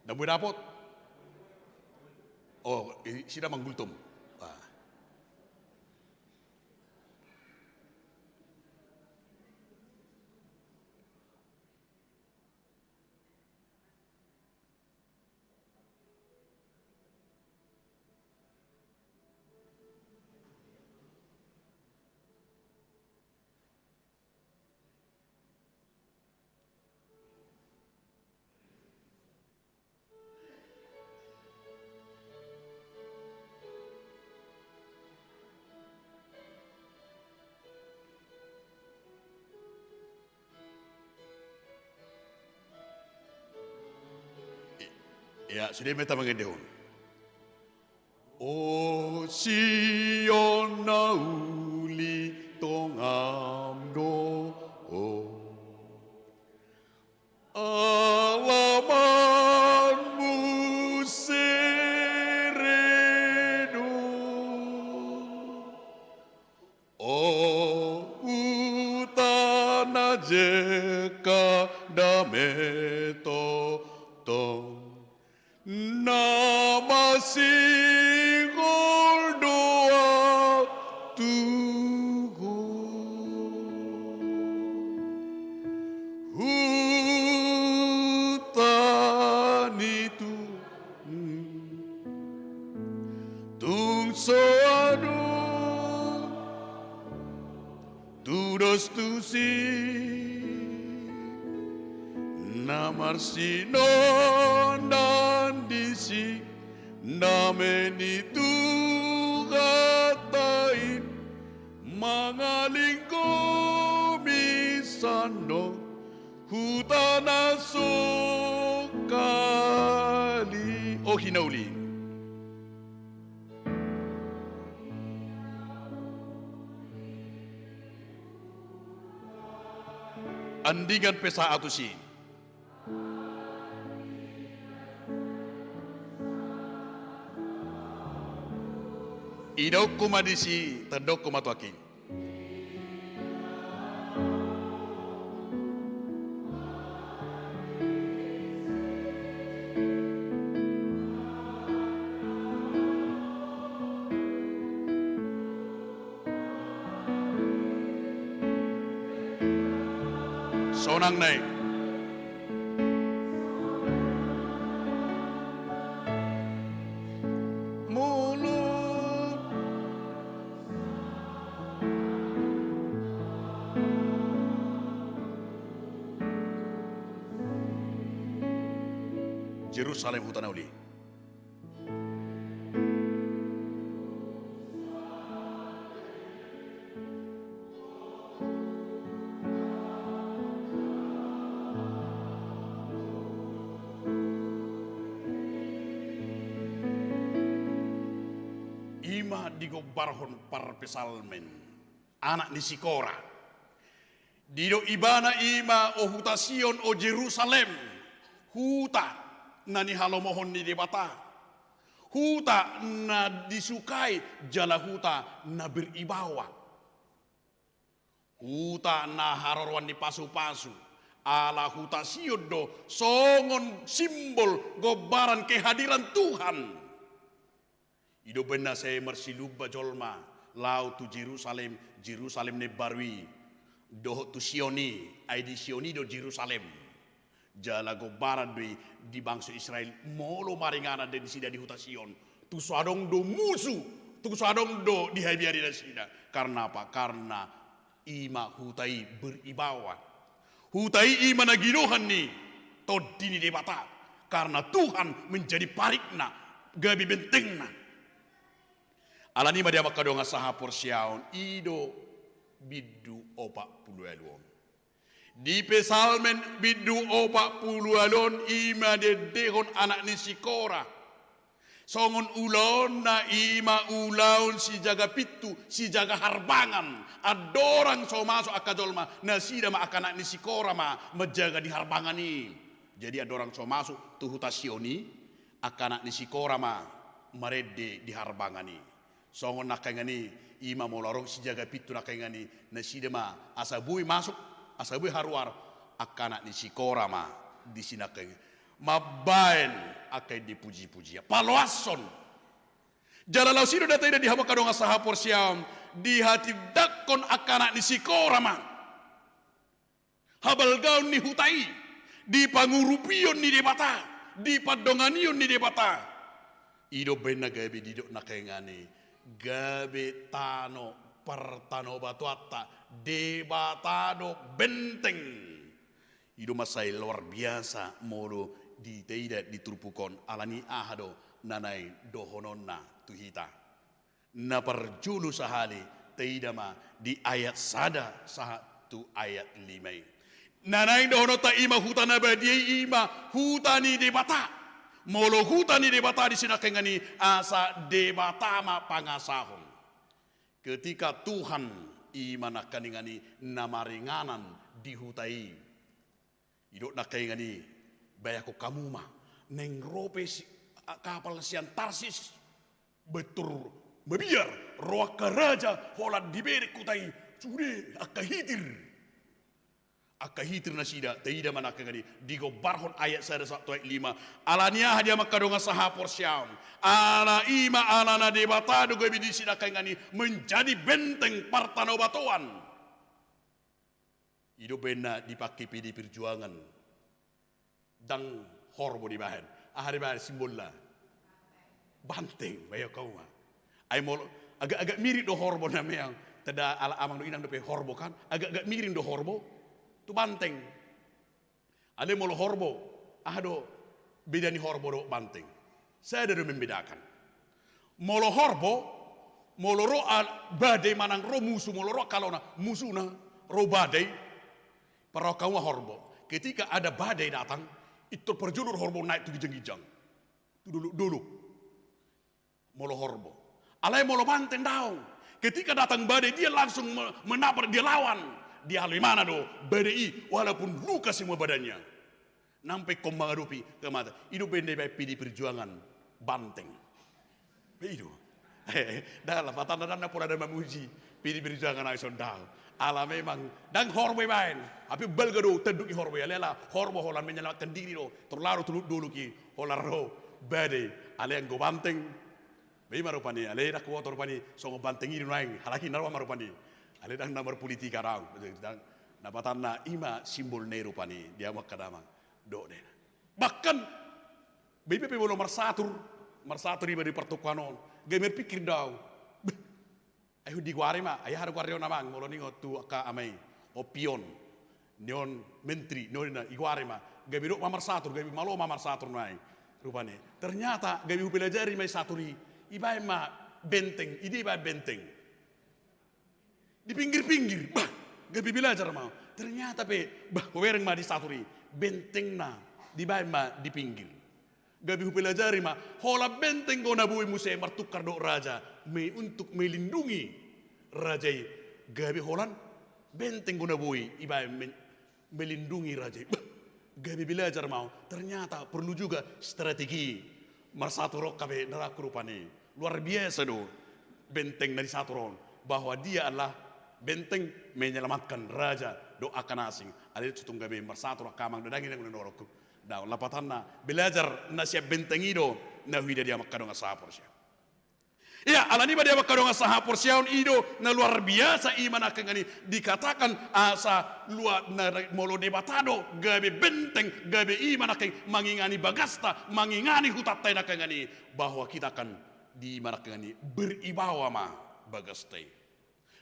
Ndang boi dapot? Oh, i-, sida manggultom. Ah. I-, ia, sude ma hita mangendehon. O Sion na uli tongam do ho. Alamanmu sere do. O huta na Jeka dame tongtong na masihol do ahu tu ho. Huta ni Tuhan tung so adong tudos tusi na marsinondang disi. Dame ni Tuhanta i mangalinggomi sandok huta na so kali. O hinauli. Andingan pe sahat tusi. Idaonku ma disi, tandokku ma tu aki. Sonang nai. Molo. Jerusalem huta na uli. I ma digombarhon parpsalmen, anak ni si Kora. Didok ibana i ma, o huta Sion, o Jerusalem, huta na nihalomohon ni Debata, huta na disukai jala huta na beribawa, huta na haroroan ni pasupasu, ala huta Sion do songon simbol gombaran kehadiran Tuhan. I do umbahen na sai marsilumba jolma laho tu Jerusalem, Jerusalem na imbaru i, dohot tu Sion i, ai di Sion i do Jerusalem. Jala gombaran do i di bangso Israel, molo maringanan do nasida di huta Sion, tung so adong do musu, tung so adong do dihabiari nasida. Karna apa? Karna i ma huta i beribawa. Huta i i ma na gidohan ni Tondi ni Debata, karna Tuhan menjadi parikna, gabe bentengna. Alani i ma di hamu angka dongan sahaporseaon, i do bindu opat pulu ualu on. Di Psalmen bindu opat pulu ualu on i ma diendehon anak ni si Kora. Songon ulaonna i ma ulaon sijaga pintu, sijaga harbangan. Andorang so masuk angka jolma, nasida ma angka anak ni si Kora ma manjaga di harbangan i. Jadi andorang so masuk tu huta Sion i, angka anak ni si Kora ma marende di harbangan i. Songon nangkaningan i, i ma molo adong sijaga pintu nangkaningan i, nasida ma asa boi masuk, asa boi haruar, angka anak ni si Kora ma disi nangkaningan i mambaen angka i di pujipujian, paloashon. Jala laos i do na taida di hamu angka dongan sahaporseaon, dihatindangkon angka anak ni si Kora ma habalgaon ni huta i, di pangurupion ni Debata, di pandonganion ni Debata. I do umbahen na gabe didok nangkaningan i, gabe tano partanobatoanta, Debata do benteng. I do mansai luar biasa molo ditaida di turpuk on, alani aha do na naeng dohononna tu hita. Na parjolo sahali, taida ma di ayat sada sahat tu ayat lima i. Na naeng dohononta i ma huta na badia i, i ma huta ni Debata. Molo huta ni Debata disi nangkaningan i, asa Debata ma pangasahon. Ketika Tuhan i ma nangkaningan i na maringanan di huta i. Didok nangkaningan i, bayangkon hamu ma, naeng ro pe si, a, kapal sian Tarsis, baen tor mabiar, ro angka raja holan dibereng huta i, sude angka hitir. Angka hitir nasida, taida ma nangkaningan i, digombarhon ayat sada sahat tu ayat lima. Ala ni aha di hamu angka dongan sahaporseaon? Ala i ma ala na Debata do gabe disi nangkaningan i menjadi benteng partanobatoan. I do umbahen na dipangke P D I Perjuangan. Ndang horbo dibahen. Aha dibahen simbolna? Banteng, bahen hamu ma. Ai molo agak-agak mirip do horbo na meang. Tanda ala amang dohot inang dope horbo kan. Agak-agak mirip do horbo tu banteng. Alai molo horbo, aha do beda ni horbo dohot banteng? Sada do membedakan. Molo horbo, molo ro a-, badai manang ro musu, molo ro angka alaona, musuna, ro badai, parrohahon hamu ma horbo. Ketika ada badai datang, pintor parjolo do horbo naek tu ginjang-ginjang, tu dolok-dolok. Molo horbo. Alai molo banteng daong. Ketika datang badai, dia langsung me-, menabrak, dia lawan. Dihalau imana do badai i, walaupun luka semua badannya. Nang pe ingkon mangadopi kematian. I do umbahen na dibahen P D I Perjuangan banteng. I do. Ndang, lapatanna ndang na pola na mamuji P D I Perjuangan, ai songon i do. Ala memang ndang horbo dibahen. Tapi balga do tanduk ni horbo i, alai ala horbo holan menyelamatkan diri do. Torus laho tu dolok-dolok i holan ro badai. Alai anggo banteng, ba i ma rupani, alai ndang huboto rupani songon banteng i do nuaeng, halak i na roa ma rupani. Alai ndang na marpolitika do ahu, ndang, lapatanna i ma simbolna i rupani di hamu angka damang dohot dainang. Bahkan, ba i pe molo marsatur, marsatur iba di partokanan on, gabe marpingkir do ahu. Beh, ai hon digoari ma, ai aha do goarna on amang, molo ninna on tu angka ama i, opion, ninna on menteri, ninna on i, digoari ma, gabe dok ma marsatur, gabe malo ma marsatur nuaeng. Rupani. Ternyata gabe hupelajari ma i satur i, dibahen ma benteng, i do dibahen benteng. Di pinggir-pinggir, bah, gabe belajar ma. Ternyata pe, bah, hubereng ma di satur i, bentengna dibahen ma di pinggir. Gabe hupelajari ma, holan benteng do na boi muse martukar dohot raja, me-, untuk melindungi raja i, gabe holan benteng do na boi dibahen me-, melindungi raja i. Bah, gabe belajar ma ahu. Ternyata perlu juga strategi. Marsatur on hape, saudaraku, rupani. Luar biasa do benteng na disatur on. Bahwa dia adalah benteng menyelamatkan raja dohot angka na asing. Alai so tung gabe marsatur angka amang dohot inang na hinaholongku. Nah, lapatanna, belajar na sian benteng i do na huida di hamu angka dongan sahaporseaon. Ia, ala ni i ma di hamu angka dongan sahaporseaon, i do na luar biasa i ma nangkaningan i dikatakan asa lua-, na, molo Debata do gabe benteng, gabe i ma nangkaningan i mangingani bagasta, mangingani hutanta i nangkaningan i, bahwa kita akan di ma nangkaningan i beribawa ma bagasta i.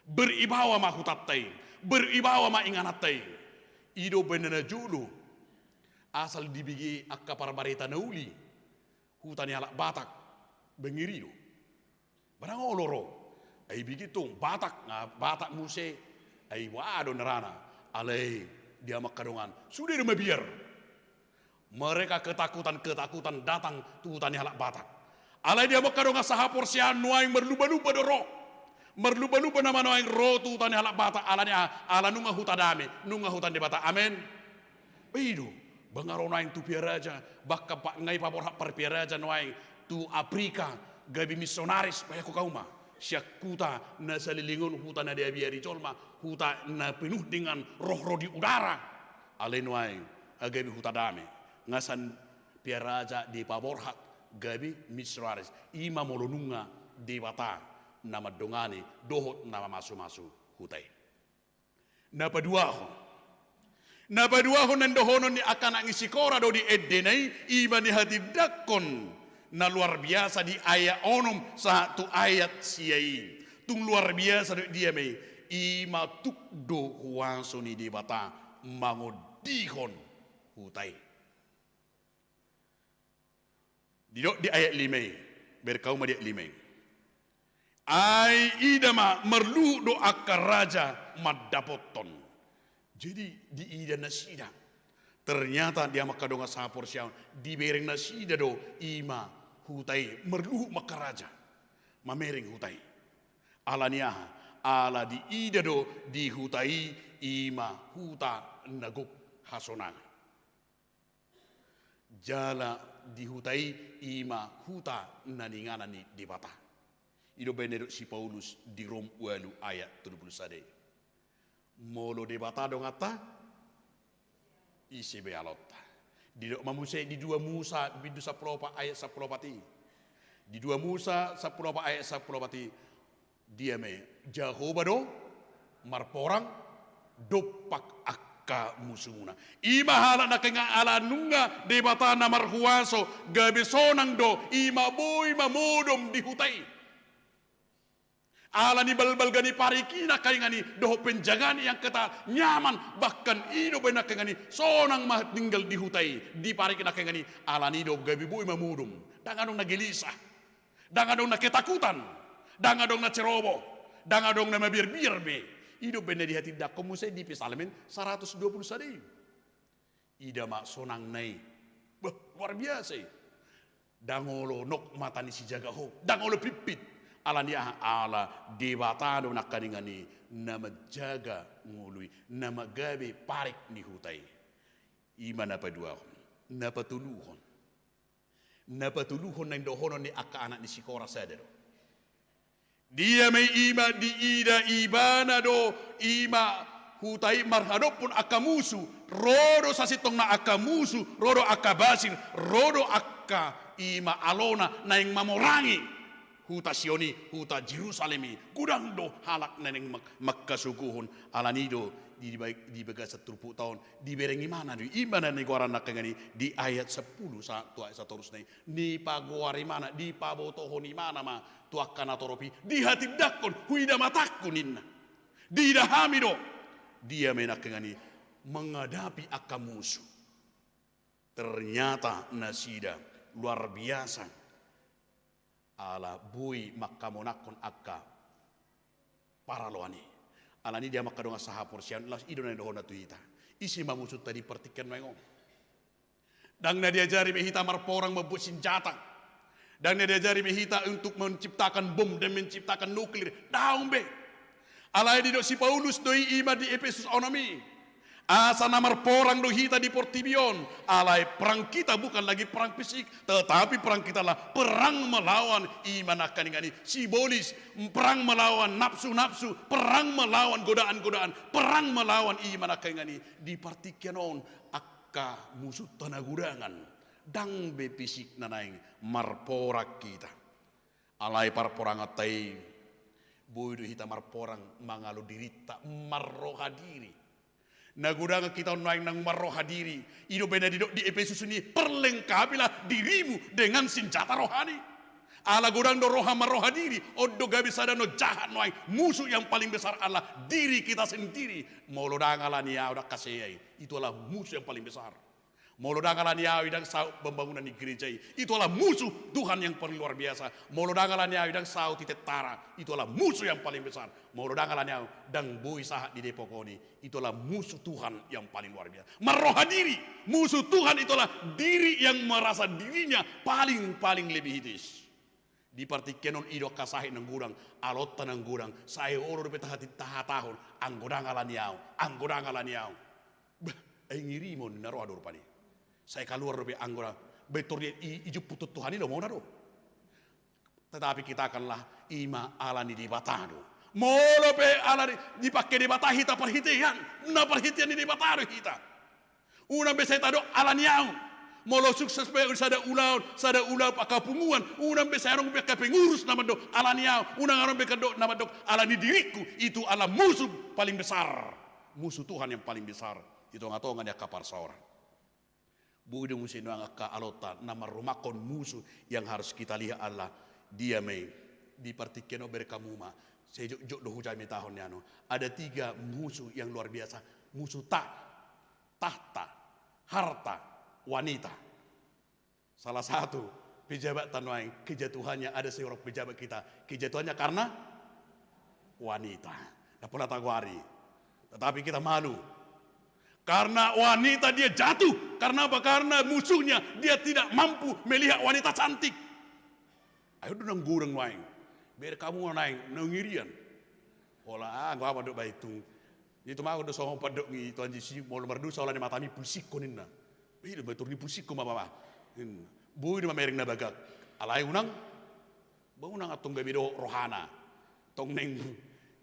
Beribawa ma hutanta i, beribawa ma ingananta i. I do umbahen na najolo asal dibege angka parbarita na uli. Huta ni halak Batak, ba ngeri do. Ba ndang olo ro. Ai bege tong Batak, nga Batak muse. Ai boha do ngarana. Alai di hamu angka dongan, sude do mabiar. Mereka ketakutan-ketakutan datang tu huta ni halak Batak. Alai di hamu angka dongan sahaporseaon, nuaeng marlumba-lumba do ro. Marlumba-lumba nama nuaeng ro tu huta ni halak Batak, ala ni aha? Ala nunga huta dame, nunga huta ni Debata. Amen. Ba i do, ba nga ro nuaeng tu Pia Raja, bahkan pa-, nga ipaborhat par Pia Raja nuaeng tu Afrika, gabe misionaris, bahen hamu ma. Sian huta na saleleng on, huta na diabiari jolma, huta na penuh dengan roh-roh di udara. Alai nuaeng, a, gabe huta dame. Nga sian Pia Raja dipaborhat gabe misionaris. I ma molo nunga Debata na mandongani dohot na mamasu-masu huta i. Na paduahon. Na paduahon na nidohonon ni angka anak ni si Kora do di endena i, i ma na hatindangkon na luar biasa di ayat onom sahat tu ayat sia i. Tung luar biasa do dia ma i, i ma tuk do huaso ni Debata mangondihon huta i. Didok di ayat lima i, bereng hamu ma di ayat lima i. Ai ida ma, marluhut do angka raja mandapothon. Jadi diida nasida. Ternyata di hamu angka dongan sahaporseaon, dibereng nasida do i ma huta i, marluhut ma angka raja mamereng huta i. Ala ni aha? Ala diida do di huta i, i ma huta na gok hasonangan. Jala di huta i, i ma huta na niinganan ni Debata. I do umbahen na didok si Paulus di Rom ualu ayat tolu pulu sada i. Molo Debata donganta, Ise be alonta? Didok ma muse di dua Musa bindu sampulu opat ayat sampulu opat i. Di dua Musa sampulu opat ayat sampulu opat i. Dia ma i, Jahowa do marporang dompak angka musumuna. I ma halak na kenggan ala nunga Debata na marhuaso, gabe sonang do, i ma boi ma modom di huta i. Ala ni balbalga ni parik i na kenggan i, dohot penjagaan i angka ta nyaman, bahkan i do be na kenggan i, sonang ma tinggal di huta i, di parik i na kenggan i, ala ni do gabe boi ma modom. Ndang adong na gelisah. Ndang adong na ketakutan, ndang adong na ceroboh, ndang adong na mabiar-biar be. I do umbahen na dihatindangkon muse di Psalmen saratus dua pulu sada i. Ida ma sonangna i. Bah, luar biasa i. Ndang olo nok mata ni sijaga ho, ndang olo pitpit. Ala ni aha? Ala Debata do nangkaningan i na manjaga ngolu i, na manggabe parik ni huta i. I ma na paduahon, na patoluhon. Na patoluhon naeng dohonon ni angka anak ni si Kora sada do. Dia ma i? I ma diida ibana do, i ma huta i marhadophon angka musu, ro do sasintongna angka musu, ro do angka basir, ro do angka i ma alona naeng mamorangi huta Sion i, huta Jerusalem i. Godang do halak naeng mang-, mangkasogohon, ala ni do di, di, di bagasan turpukta on, dibereng ibana do i. I ma na nigoaran nangkaningan i di ayat sampulu sahat tu ayat satorusna i. Dipagoar ibana, dipabotohon ibana ma tu angka natorop i, dihatindangkon, huida matangku ninna. Diida hami do. Dia ma i nangkaningan i menghadapi angka musu. Ternyata nasida luar biasa. Ala boi mangkamonangkon angka paraloan i. Ala ni dia mangkadongan sahaporseaon, laos i do na nidohonna tu hita. Ise ma musunta di partingkian nuaeng on? Ndang na diajari be hita marporang mambuat sinjata. Ndang na diajari be hita untuk menciptakan bom dan menciptakan nuklir. Daong be. Alai didok si Paulus do i, i ma di Epesus onom i. Asa na marporang do hita di portibi on. Alai perang kita bukan lagi perang fisik, tetapi perang kita adalah perang melawan, i ma nangkaningan i, sibolis, perang melawan nafsu-nafsu, perang melawan godaan-godaan, perang melawan, i ma nangkaningan i, di partingkian on, angka musunta na godangan. Ndang be fisikna naeng marporang hita. Alai parporanganta i, boi do hita marporang mangalo dirinta, marroha diri. Na godangan hita on nuaeng naung marroha diri. I do umbahen na didok di Epesus on i, perlengkapilah dirimu dengan senjata rohani. Ala godang do roha marroha diri, on do gabe sada na jahat nuaeng, musuh yang paling besar adalah diri kita sendiri. Molo ndang ala ni au, ndang hasea i, itu adalah musuh yang paling besar. Molo ndang ala ni au i, ndang saut pembangunan ni gereja i, itu adalah musuh Tuhan yang paling luar biasa. Molo ndang ala ni au i, ndang saut i tentara, itu adalah musuh yang paling besar. Molo ndang ala ni au, ndang boi sahat di Depok on i, itu adalah musuh Tuhan yang paling luar biasa. Marroha diri, musuh Tuhan itu adalah diri yang merasa dirinya paling, paling lebih hitis. Di partingkian on i do angka sahit na godang, alonta na godang, sai olo dope taha-, tahatahon, anggo ndang ala ni au, anggo ndang ala ni au. Bah, ai ngirimon na roha do rupani. Sai kaluar dope anggo ndang, bentor dia i, ijumput tu Tuhan i do mona do. Tetapi kitakanlah, i ma ala ni Debata do. Molo pe ala ni, dipangke Debata hita parhitean, na parhitean ni Debata do hita. Unang be sai tadok ala ni au. Molo sukses be sada ulaon, sada ulaon pangkapunguan, unang be sai adong be angka pengurus na mandok ala ni au, unang adong be angka na mandok ala ni diriku, itu adalah musuh paling besar. Musuh Tuhan yang paling besar di tonga-tonga ni angka parsaoran. Boi do muse nuaeng angka alonta na marrumangkon musuh yang harus kita lihat adalah dia ma i. Di partingkian on bereng hamu ma, sai jotjot do hujamitahon ni anu. Ada tiga musuh yang luar biasa. Musuh ta, tahta, harta, wanita. Salah satu pejabatta nuaeng, kejatuhannya, ada seorang pejabat kita, kejatuhannya karena wanita. Ndang pola tagoari. Tetapi kita malu. Karena wanita dia jatuh. Karena apa? Karena musuhnya, dia tidak mampu melihat wanita cantik. Ai on do na godang nuaeng. Bereng hamu nuaeng, naung irian. Holan, ah, anggo au mandok bahen tung. Itu ma au do songon pandok ni Tuhan Jesus, molo mardosa holan ni matami pulsikkon ninna. Boi do ma tor ni pulsikkon ma, bah. Ninna. Boi do ma mereng na bagak. Alai unang, bah, unang antong gabe dohot rohana. Tong naeng,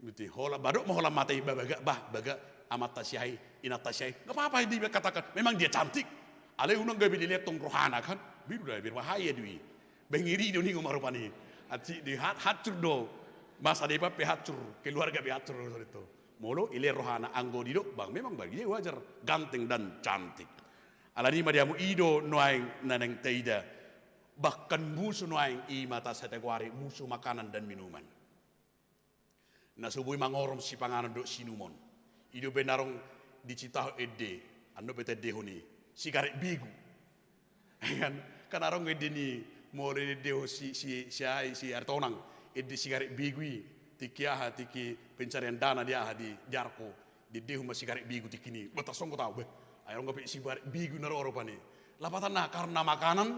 berarti holan, bah, dok ma holan mata i, bah, bagak, bah, bagak. Amanta si ai, inanta si ai, nggak apa-apa dia katakan, memang dia cantik. Alai unang gabe dilehon rohana kan, biru dah berbahaya dui. Bengiri do ningo marupani. Ansi di hat-, hancur do. Masa depan pe hancur, keluarga pe hancur do itu. Molo ilehon rohana anggo didok bang, memang bagi dia wajar, ganteng dan cantik. Alani ma di hamu i do nuaeng na naeng taida. Bahkan musu nuaeng i ma ta sategoari musu makanan dan minuman. Na so boi mangorom sipanganon dohot sinumon. I do baen adong dicitahon ende, annon pe taendehon i, sigaret begu. Kan, kan adong ende ni, molo diendehon si, si, si ai, si Aritonang, ende sigaret begu i, tingki aha, tingki pencarian dana di aha, di Jarko. Diendehon ma sigaret begu tingki i. Bah, tarsonggot au, beh. Ai adong dope sigaret begu na ro rupani. Lapatanna karena makanan,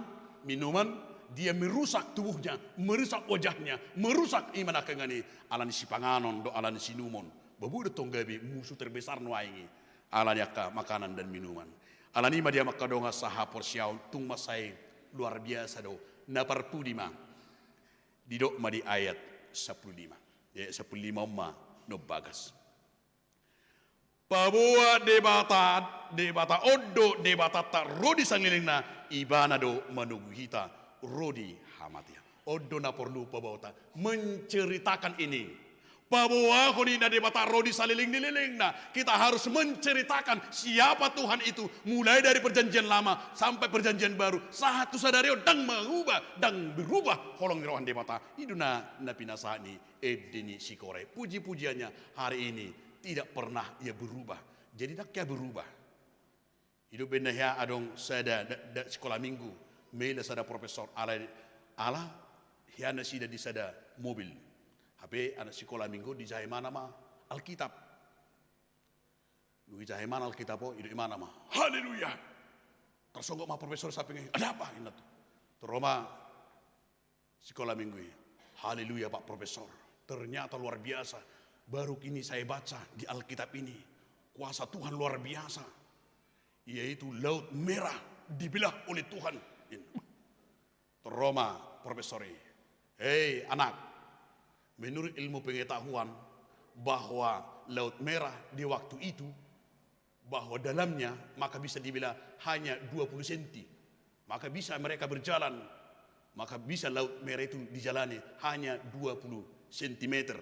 minuman, dia merusak tubuhnya, merusak wajahnya, merusak iman angka ingan i, alani sipanganon dohot alani sinumon. Bah, boi do tong gabe musu terbesar nuaeng i. Alani angka makanan dan minuman. Alani ma di hamu angka dongan sahaporseaon, tung mansai luar biasa do. Na parpudi ma. Didok ma di ayat sampulu lima. Ayat sampulu lima on ma na umbagas. Paboa Debata, Debata on do Debatanta ro di salelengna, Ibana do manogu hita ro di hamatean. On do na porlu paboaonta, menceritakan ini. Paboahon i na Debata ro di saleleng ni lelengna. Kita harus menceritakan siapa Tuhan itu, mulai dari Perjanjian Lama sampai Perjanjian Baru. Sahat tu sadari on ndang mangubah, ndang berubah holong ni roha ni Debata. I do na, na pinasahat ni ende ni si Kora i. Puji-pujiannya, hari ini tidak pernah ia berubah. Jadi ndang hea berubah. I do umbahen na hea adong sada da, da, sikola minggu, mela sada profesor, ala, ala hea nasida di sada mobil. Hape anak sikola minggu dijaha ibana ma Alkitab. Dung dijaha ibana Alkitab on, didok ibana ma, "Haleluya!" Tarsonggot ma profesor samping i, "Ada apa?" ninna tutu. Ro ma sikola minggu i, "Haleluya, Pak Profesor. Ternyata luar biasa. Baru ini saya baca di Alkitab ini. Kuasa Tuhan luar biasa. Yaitu Laut Merah dibelah oleh Tuhan." Tor ro ma profesor i, "Hei anak, menurut ilmu pengetahuan bahwa Laut Merah di waktu itu, bahwa dalamnya maka bisa dibelah hanya dua puluh senti. Maka bisa mereka berjalan, maka bisa Laut Merah itu dijalani hanya dua puluh sentimeter."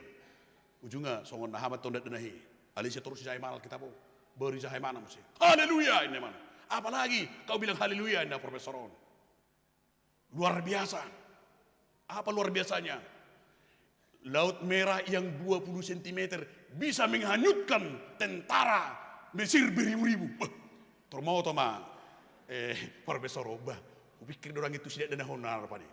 Ujungna songon na hamat tondat dana hi. Alai ise torus dijaha ibana Alkitab on. Baru dijaha ibana muse. "Haleluya!" ninna ibana. "Apalagi kau bilang haleluya?" ninna profesor on. Luar biasa. Apa luar biasanya? Laut Merah yang dua puluh sentimeter bisa menghanyutkan tentara Mesir beribu-ribu. Beh, tormoto ma, eh, profesor on, bah, hupikir do ndang i tusi dakdanak on na rupani.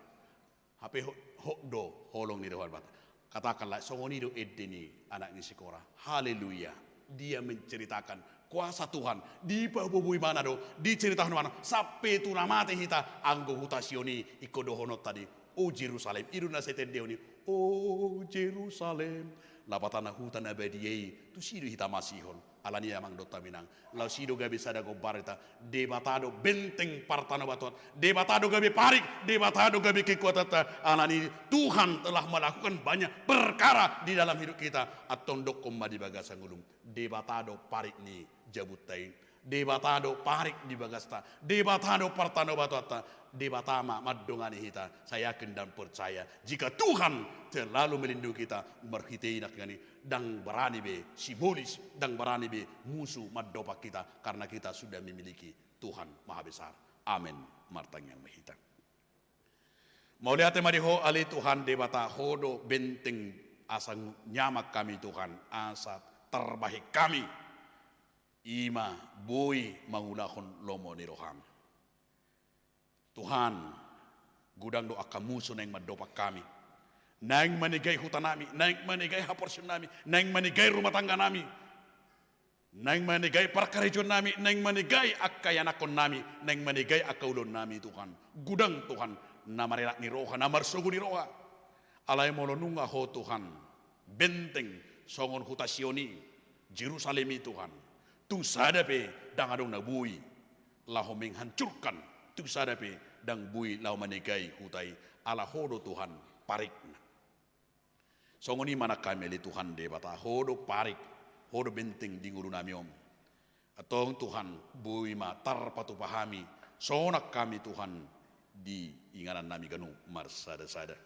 Hape hot, hot do holong ni roha ni Debata. Katakanlah, songon i do ende ni anak ni si Kora. Haleluya. Dia menceritakan kuasa Tuhan. Dipaboaboa ibana do, diceritahon ibana. Sampe tu na mate hita, anggo huta Sion i, ingkon dohononta do i, "O Jerusalem." I do na sai taendehon i, "O Jerusalem." Lapatanna huta na badia i, tusi do hita masihol. Alani i amang dohot inang. Laos i do gabe sada gombaranta. Debata do benteng partanobatoan. Debata do gabe parik. Debata do gabe kekuatanta. Alani Tuhan telah melakukan banyak perkara di dalam hidup kita. Antong dokkon ma di bagasan ngolum. Debata do parik ni jabunta i. Debata do parik di bagasta. Debata do partanobatoanta. Debata ma mandongani hita. Saya yakin dan percaya. Jika Tuhan terlalu melindungi kita, marhite i nangkiningan i, ndang barani be sibolis, ndang barani be musu mandopak hita, karena kita sudah memiliki Tuhan Maha Besar. Amen. Martangiang ma hita. Mauliate ma di Ho, ale Tuhan Debata, Ho do benteng asa nyaman hami Tuhan, asa tarbahen hami. I ma boi mangulahon lomo ni roham. Tuhan, godang do angka musu naeng mandopak hami. Naeng manegai hutanami, naeng manegai haporseaonnami, naeng manegai rumah tangganami. Naeng manegai parkarejoannami, naeng manegai angka ianakkonnami, naeng manegai angka ulaonnami, Tuhan. Godang, Tuhan, na marelak ni roha, na marsogo ni roha. Alai molo nunga Ho, Tuhan, benteng songon huta Sion i, Jerusalem i, Tuhan, tung sada pe ndang adong na boi laho menghancurkan, tung sada pe ndang boi laho manegai huta i, ala Ho do, Tuhan, parikna. Songon i ma nang hami, ale Tuhan Debata, Ho do parik, poda benteng di ngolunami on. Antong Tuhan, boi ma tarpatupa hami, sonang hami Tuhan, di inganannami ganup marsada-sada.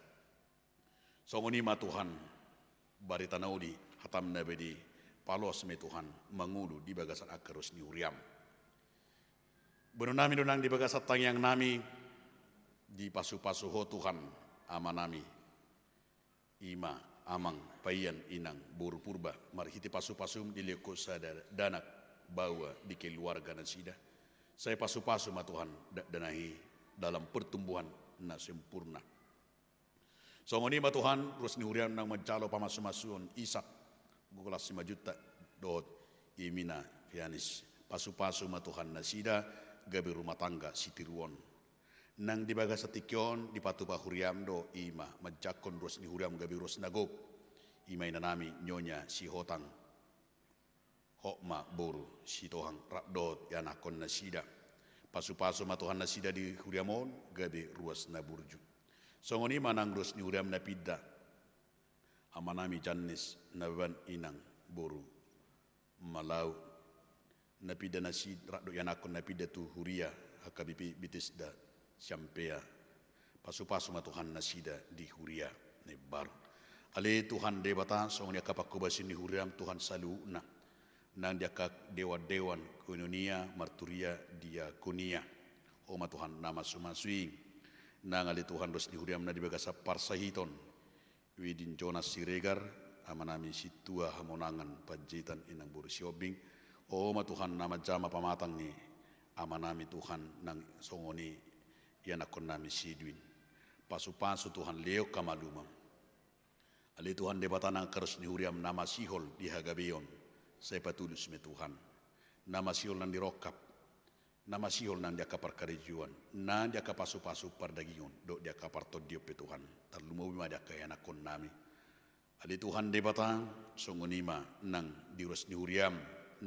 Songon i ma Tuhan, barita na uli, hatam na badia, paloas ma i Tuhan, mangolu di bagasan angka ruas ni huriam. Boanonnami do nang di bagasan tangiangnami, dipasupasu Ho Tuhan, Amanami. I ma Amang, Paian, Inang, Boru Purba, marhite pasupasum dilehon Ho sada dakdanak baoa di keluarga nasida. Sai pasupasu ma Tuhan dakdanak i dalam pertumbuhan na sempurna. Songon i ma Tuhan, ruas ni huriam nang manjalo pamasumasuon Ishak Gogolas Simanjuntak dohot Imina Pianis. Pasupasu ma Tuhan nasida, gabe rumah tangga sitiruon. Nang di bagasan tingki on dipatupa huriam do, i ma manjangkon ruas ni huriam gabe ruas na gok. I ma inanami Nyonya Sihotang. Hot ma boru Sitohang rap dohot ianakhon nasida. Pasupasu ma Tuhan nasida di huriam on gabe ruas na burju. Songon i ma nang ruas ni huriam na pinda. Amanami Jannes, Nababan, Inang, Boru Malau, na pinda nasida rap dohot ianakhon na pinda tu huria H K B P Betesda Siampea. Pasupasu ma Tuhan nasida di huria na imbaru. Ale Tuhan Debata, songon i angka panghobasion ni huriam Tuhan saluhutna. Nang di angka dewan-dewan koinonia, marturia, diakonia. Ho ma Tuhan na masumasu i. Nang ale Tuhan ruas ni huriam na di bagasan parsahiton. Widin Jonas Siregar, amanami Sintua Hamonangan Panjaitan, Inang Boru Sihombing. Ho ma Tuhan na manjama pamatang ni amanami Tuhan nang songon i ianakhonnami si Edwin. Pasupasu Tuhan, lehon hamaluman. Ale Tuhan Debata, nang angka ruas ni huriam na masihol di hagabeon, sai patulus ma i Tuhan. Na masihol nang di rongkap, na masihol nang di angka parkarejoan, nang di angka pasupasu pardagingon dohot di angka partondion pe Tuhan. Tarlumobi ma di angka ianakhonnami. Ale Tuhan Debata, songon i ma nang di ruas ni huriam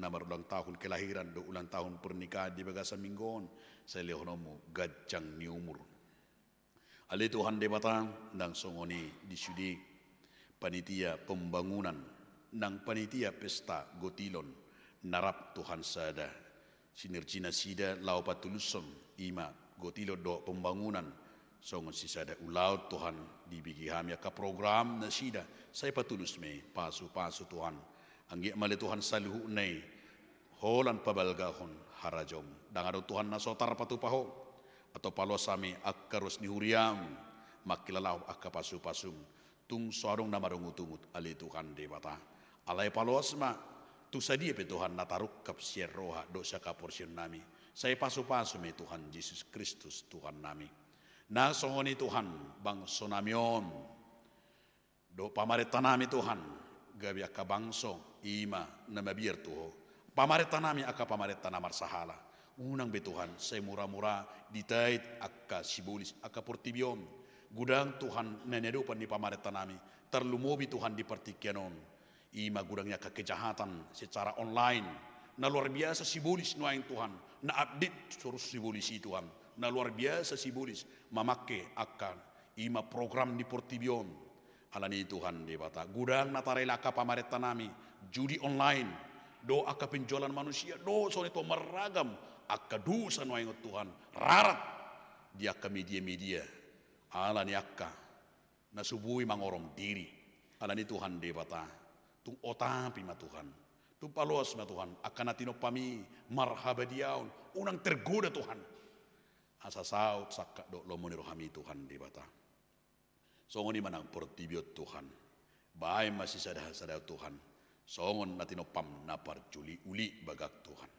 na marulang tahun kelahiran dohot ulang tahun pernikahan di bagasan minggu on, sai lehononmu ganjang ni umur. Ale Tuhan Debata, nang songon i di sude panitia pembangunan nang panitia pesta gotilon na rap Tuhan sada sinergi nasida laho patulushon, i ma gotilon dohot pembangunan songon sisada ulaon Tuhan, dibege hami angka program nasida, sai patulus ma i, pasupasu Tuhan. Anggiat ma ale Tuhan saluhutna i holan pabalgahon harajaon. Ndang adong Tuhan na so tarpatupa Ho. Antong paloas hami angka ruas ni huriam, mangkilalahon angka pasupasum. Tung so adong na marungutungut ale Tuhan Debata. Alai paloas ma, tung sadia pe Tuhan na tarungkap sian roha dohot sian haporseaonnami. Sai pasupasu ma i Tuhan Jesus Kristus Tuhannami. Nang songon i Tuhan, bangsonami on dohot pamarentanami Tuhan, gabe angka bangso, i ma na mabiar tu Ho. Pamarentanami angka pamarenta na marsahala. Unang be Tuhan, sai mura-mura ditait angka sibolis angka portibi on. Godang Tuhan na niadopan ni pamarentanami, tarlumobi Tuhan di partingkian on. I ma godang ni angka kejahatan secara online. Na luar biasa sibolis nuaeng Tuhan, na update terus sibolis i Tuhan. Na luar biasa sibolis mamangke angka, i ma program ni portibi on. Alani i Tuhan Debata, godang na tarela angka pamarentanami, judi online, dohot angka penjualan manusia, dohot songon i Tuhan marragam angka dosa nuaeng on Tuhan, rarat di angka media-media. Alani angka na so boi mangorong diri. Alani i Tuhan Debata, tung otapi ma Tuhan. Tung paloas ma Tuhan angka na tinompami marhabadiaon, unang tergoda Tuhan. Asa saut sangkap dohot lomo ni rohami Tuhan Debata. Songon i ma nang portibi on Tuhan. Baen ma sisada-sada Tuhan. Songon na tinompam na parjoli uli bagak Tuhan.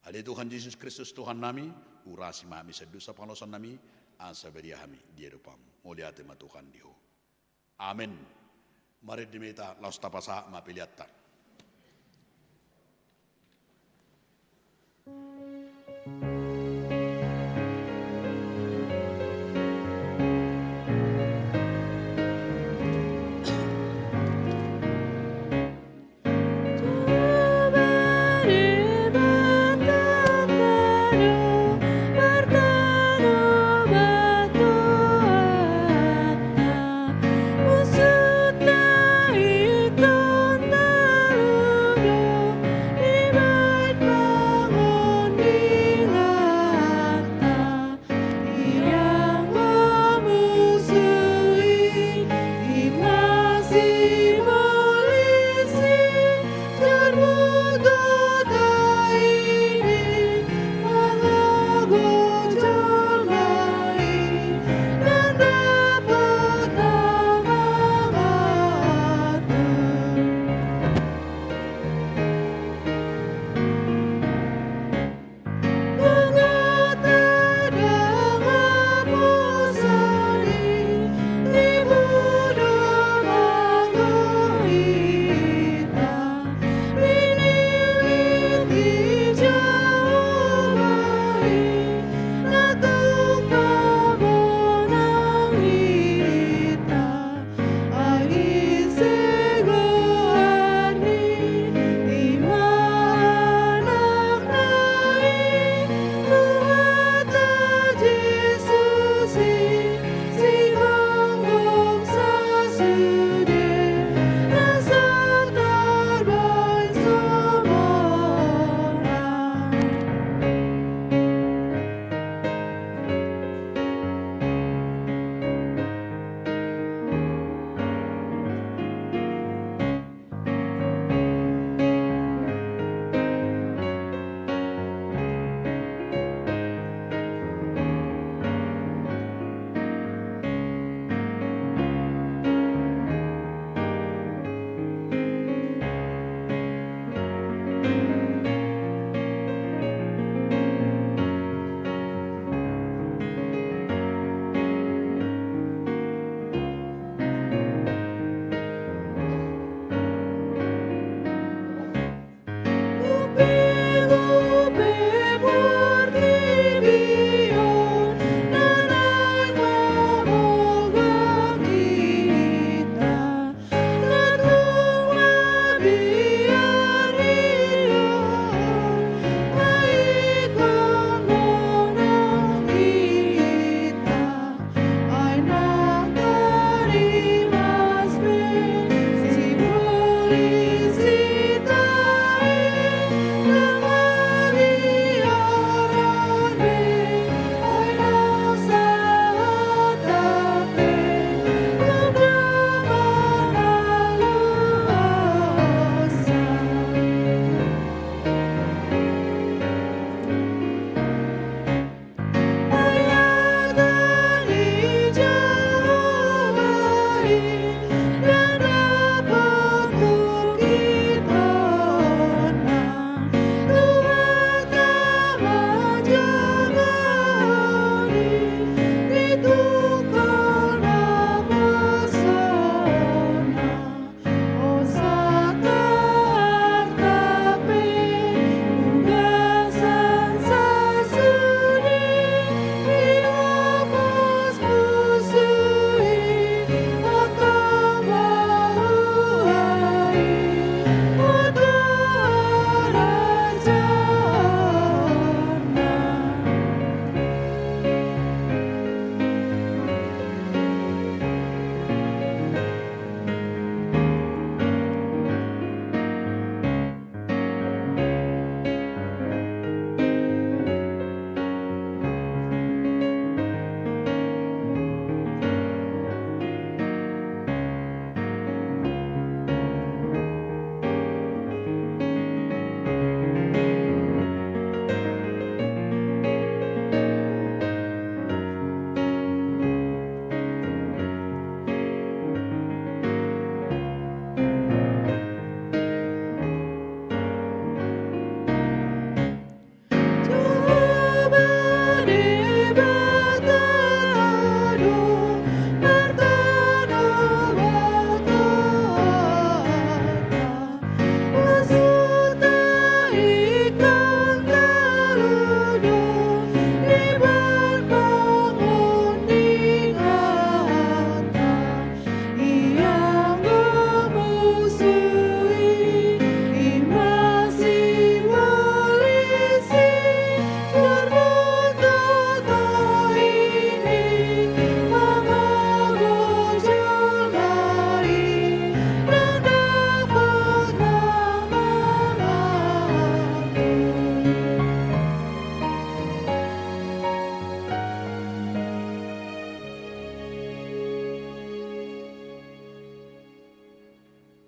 Ale Tuhan Jesus Kristus Tuhannami, urasi ma hami sian dosa pangalaohonnami, asa badia hami di adopanmu. Mauliate ma Tuhan di Ho. Amen. Marende ma hita laos tapasahat ma peleanta.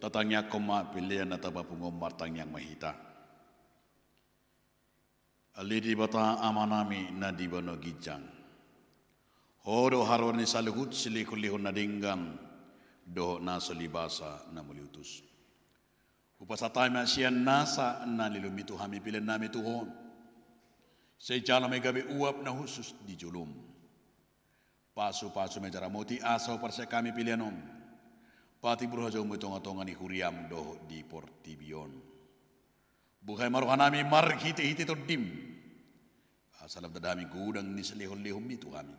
Tatangiangkon ma pelean na tapapungu on, martangiang ma hita. Ale Debata Amanami na di banua ginjang, Ho do haroro ni saluhut silehonlehon na denggan dohot na so libasa na muliutus. Hupasahat hami ma sian nasa na nilehonMi tu hami peleannami tu Ho, sai jalo ma i gabe uap na hushus di joloM. Pasupasu ma i jala ramoti asa huparsiajak hami pelean on, patimbul hajamoM di tongatonga ni huriaM dohot di portibi on. Buhai ma rohanami marhitehite TondiM, asa lam tanda hami godang ni silehonlehonMi tu hami,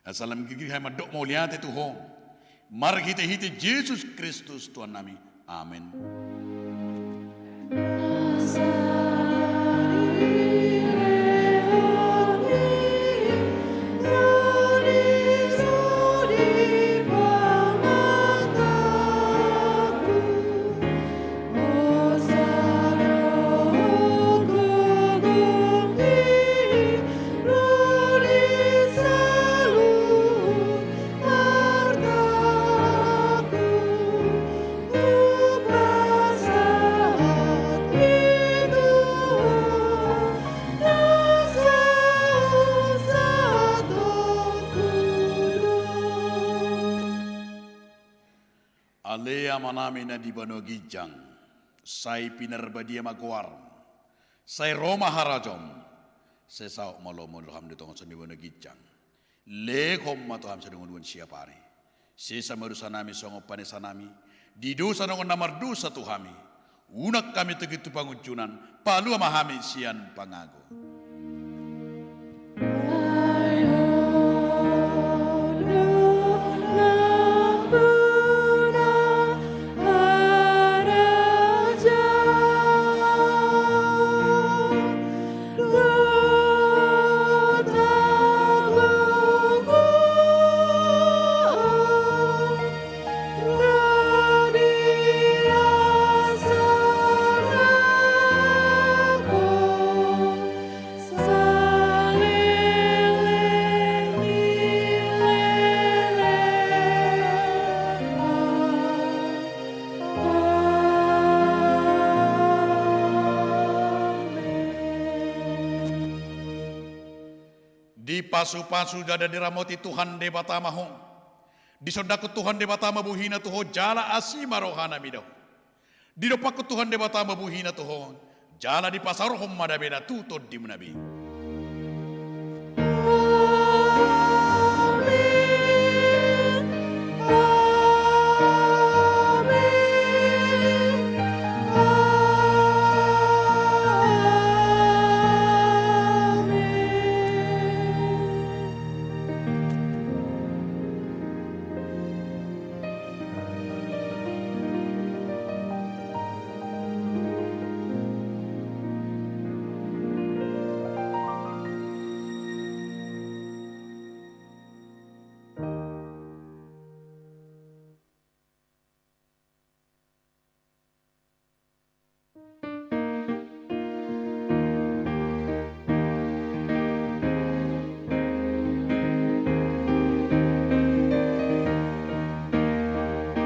asa lam girgir hami mandok mauliate tu Ho, marhitehite Jesus Kristus Tuhannami. Amen. Ale Amanami na di banua ginjang, sai pinarbadia ma goarMu, sai ro ma harajaonMu, sai saut ma lomo ni rohaM di tonga ni banua ginjang. Lehon ma tu hami sadongan-dongan siap ari. Sesa ma dosanami songon panesanami di dosa ni dongan na mardosa tu hami. Unang hami togihon tu pangunjunan, palua ma hami sian pangago. Amen. Dipasupasu jala diramoti Tuhan Debata ma ho. Disondangkon Tuhan Debata ma bohiNa tu ho jala asi ma rohaNa mida ho. Didompakkon Tuhan Debata ma bohiNa tu ho jala dipasaorhon ma damena tu tondimuna be.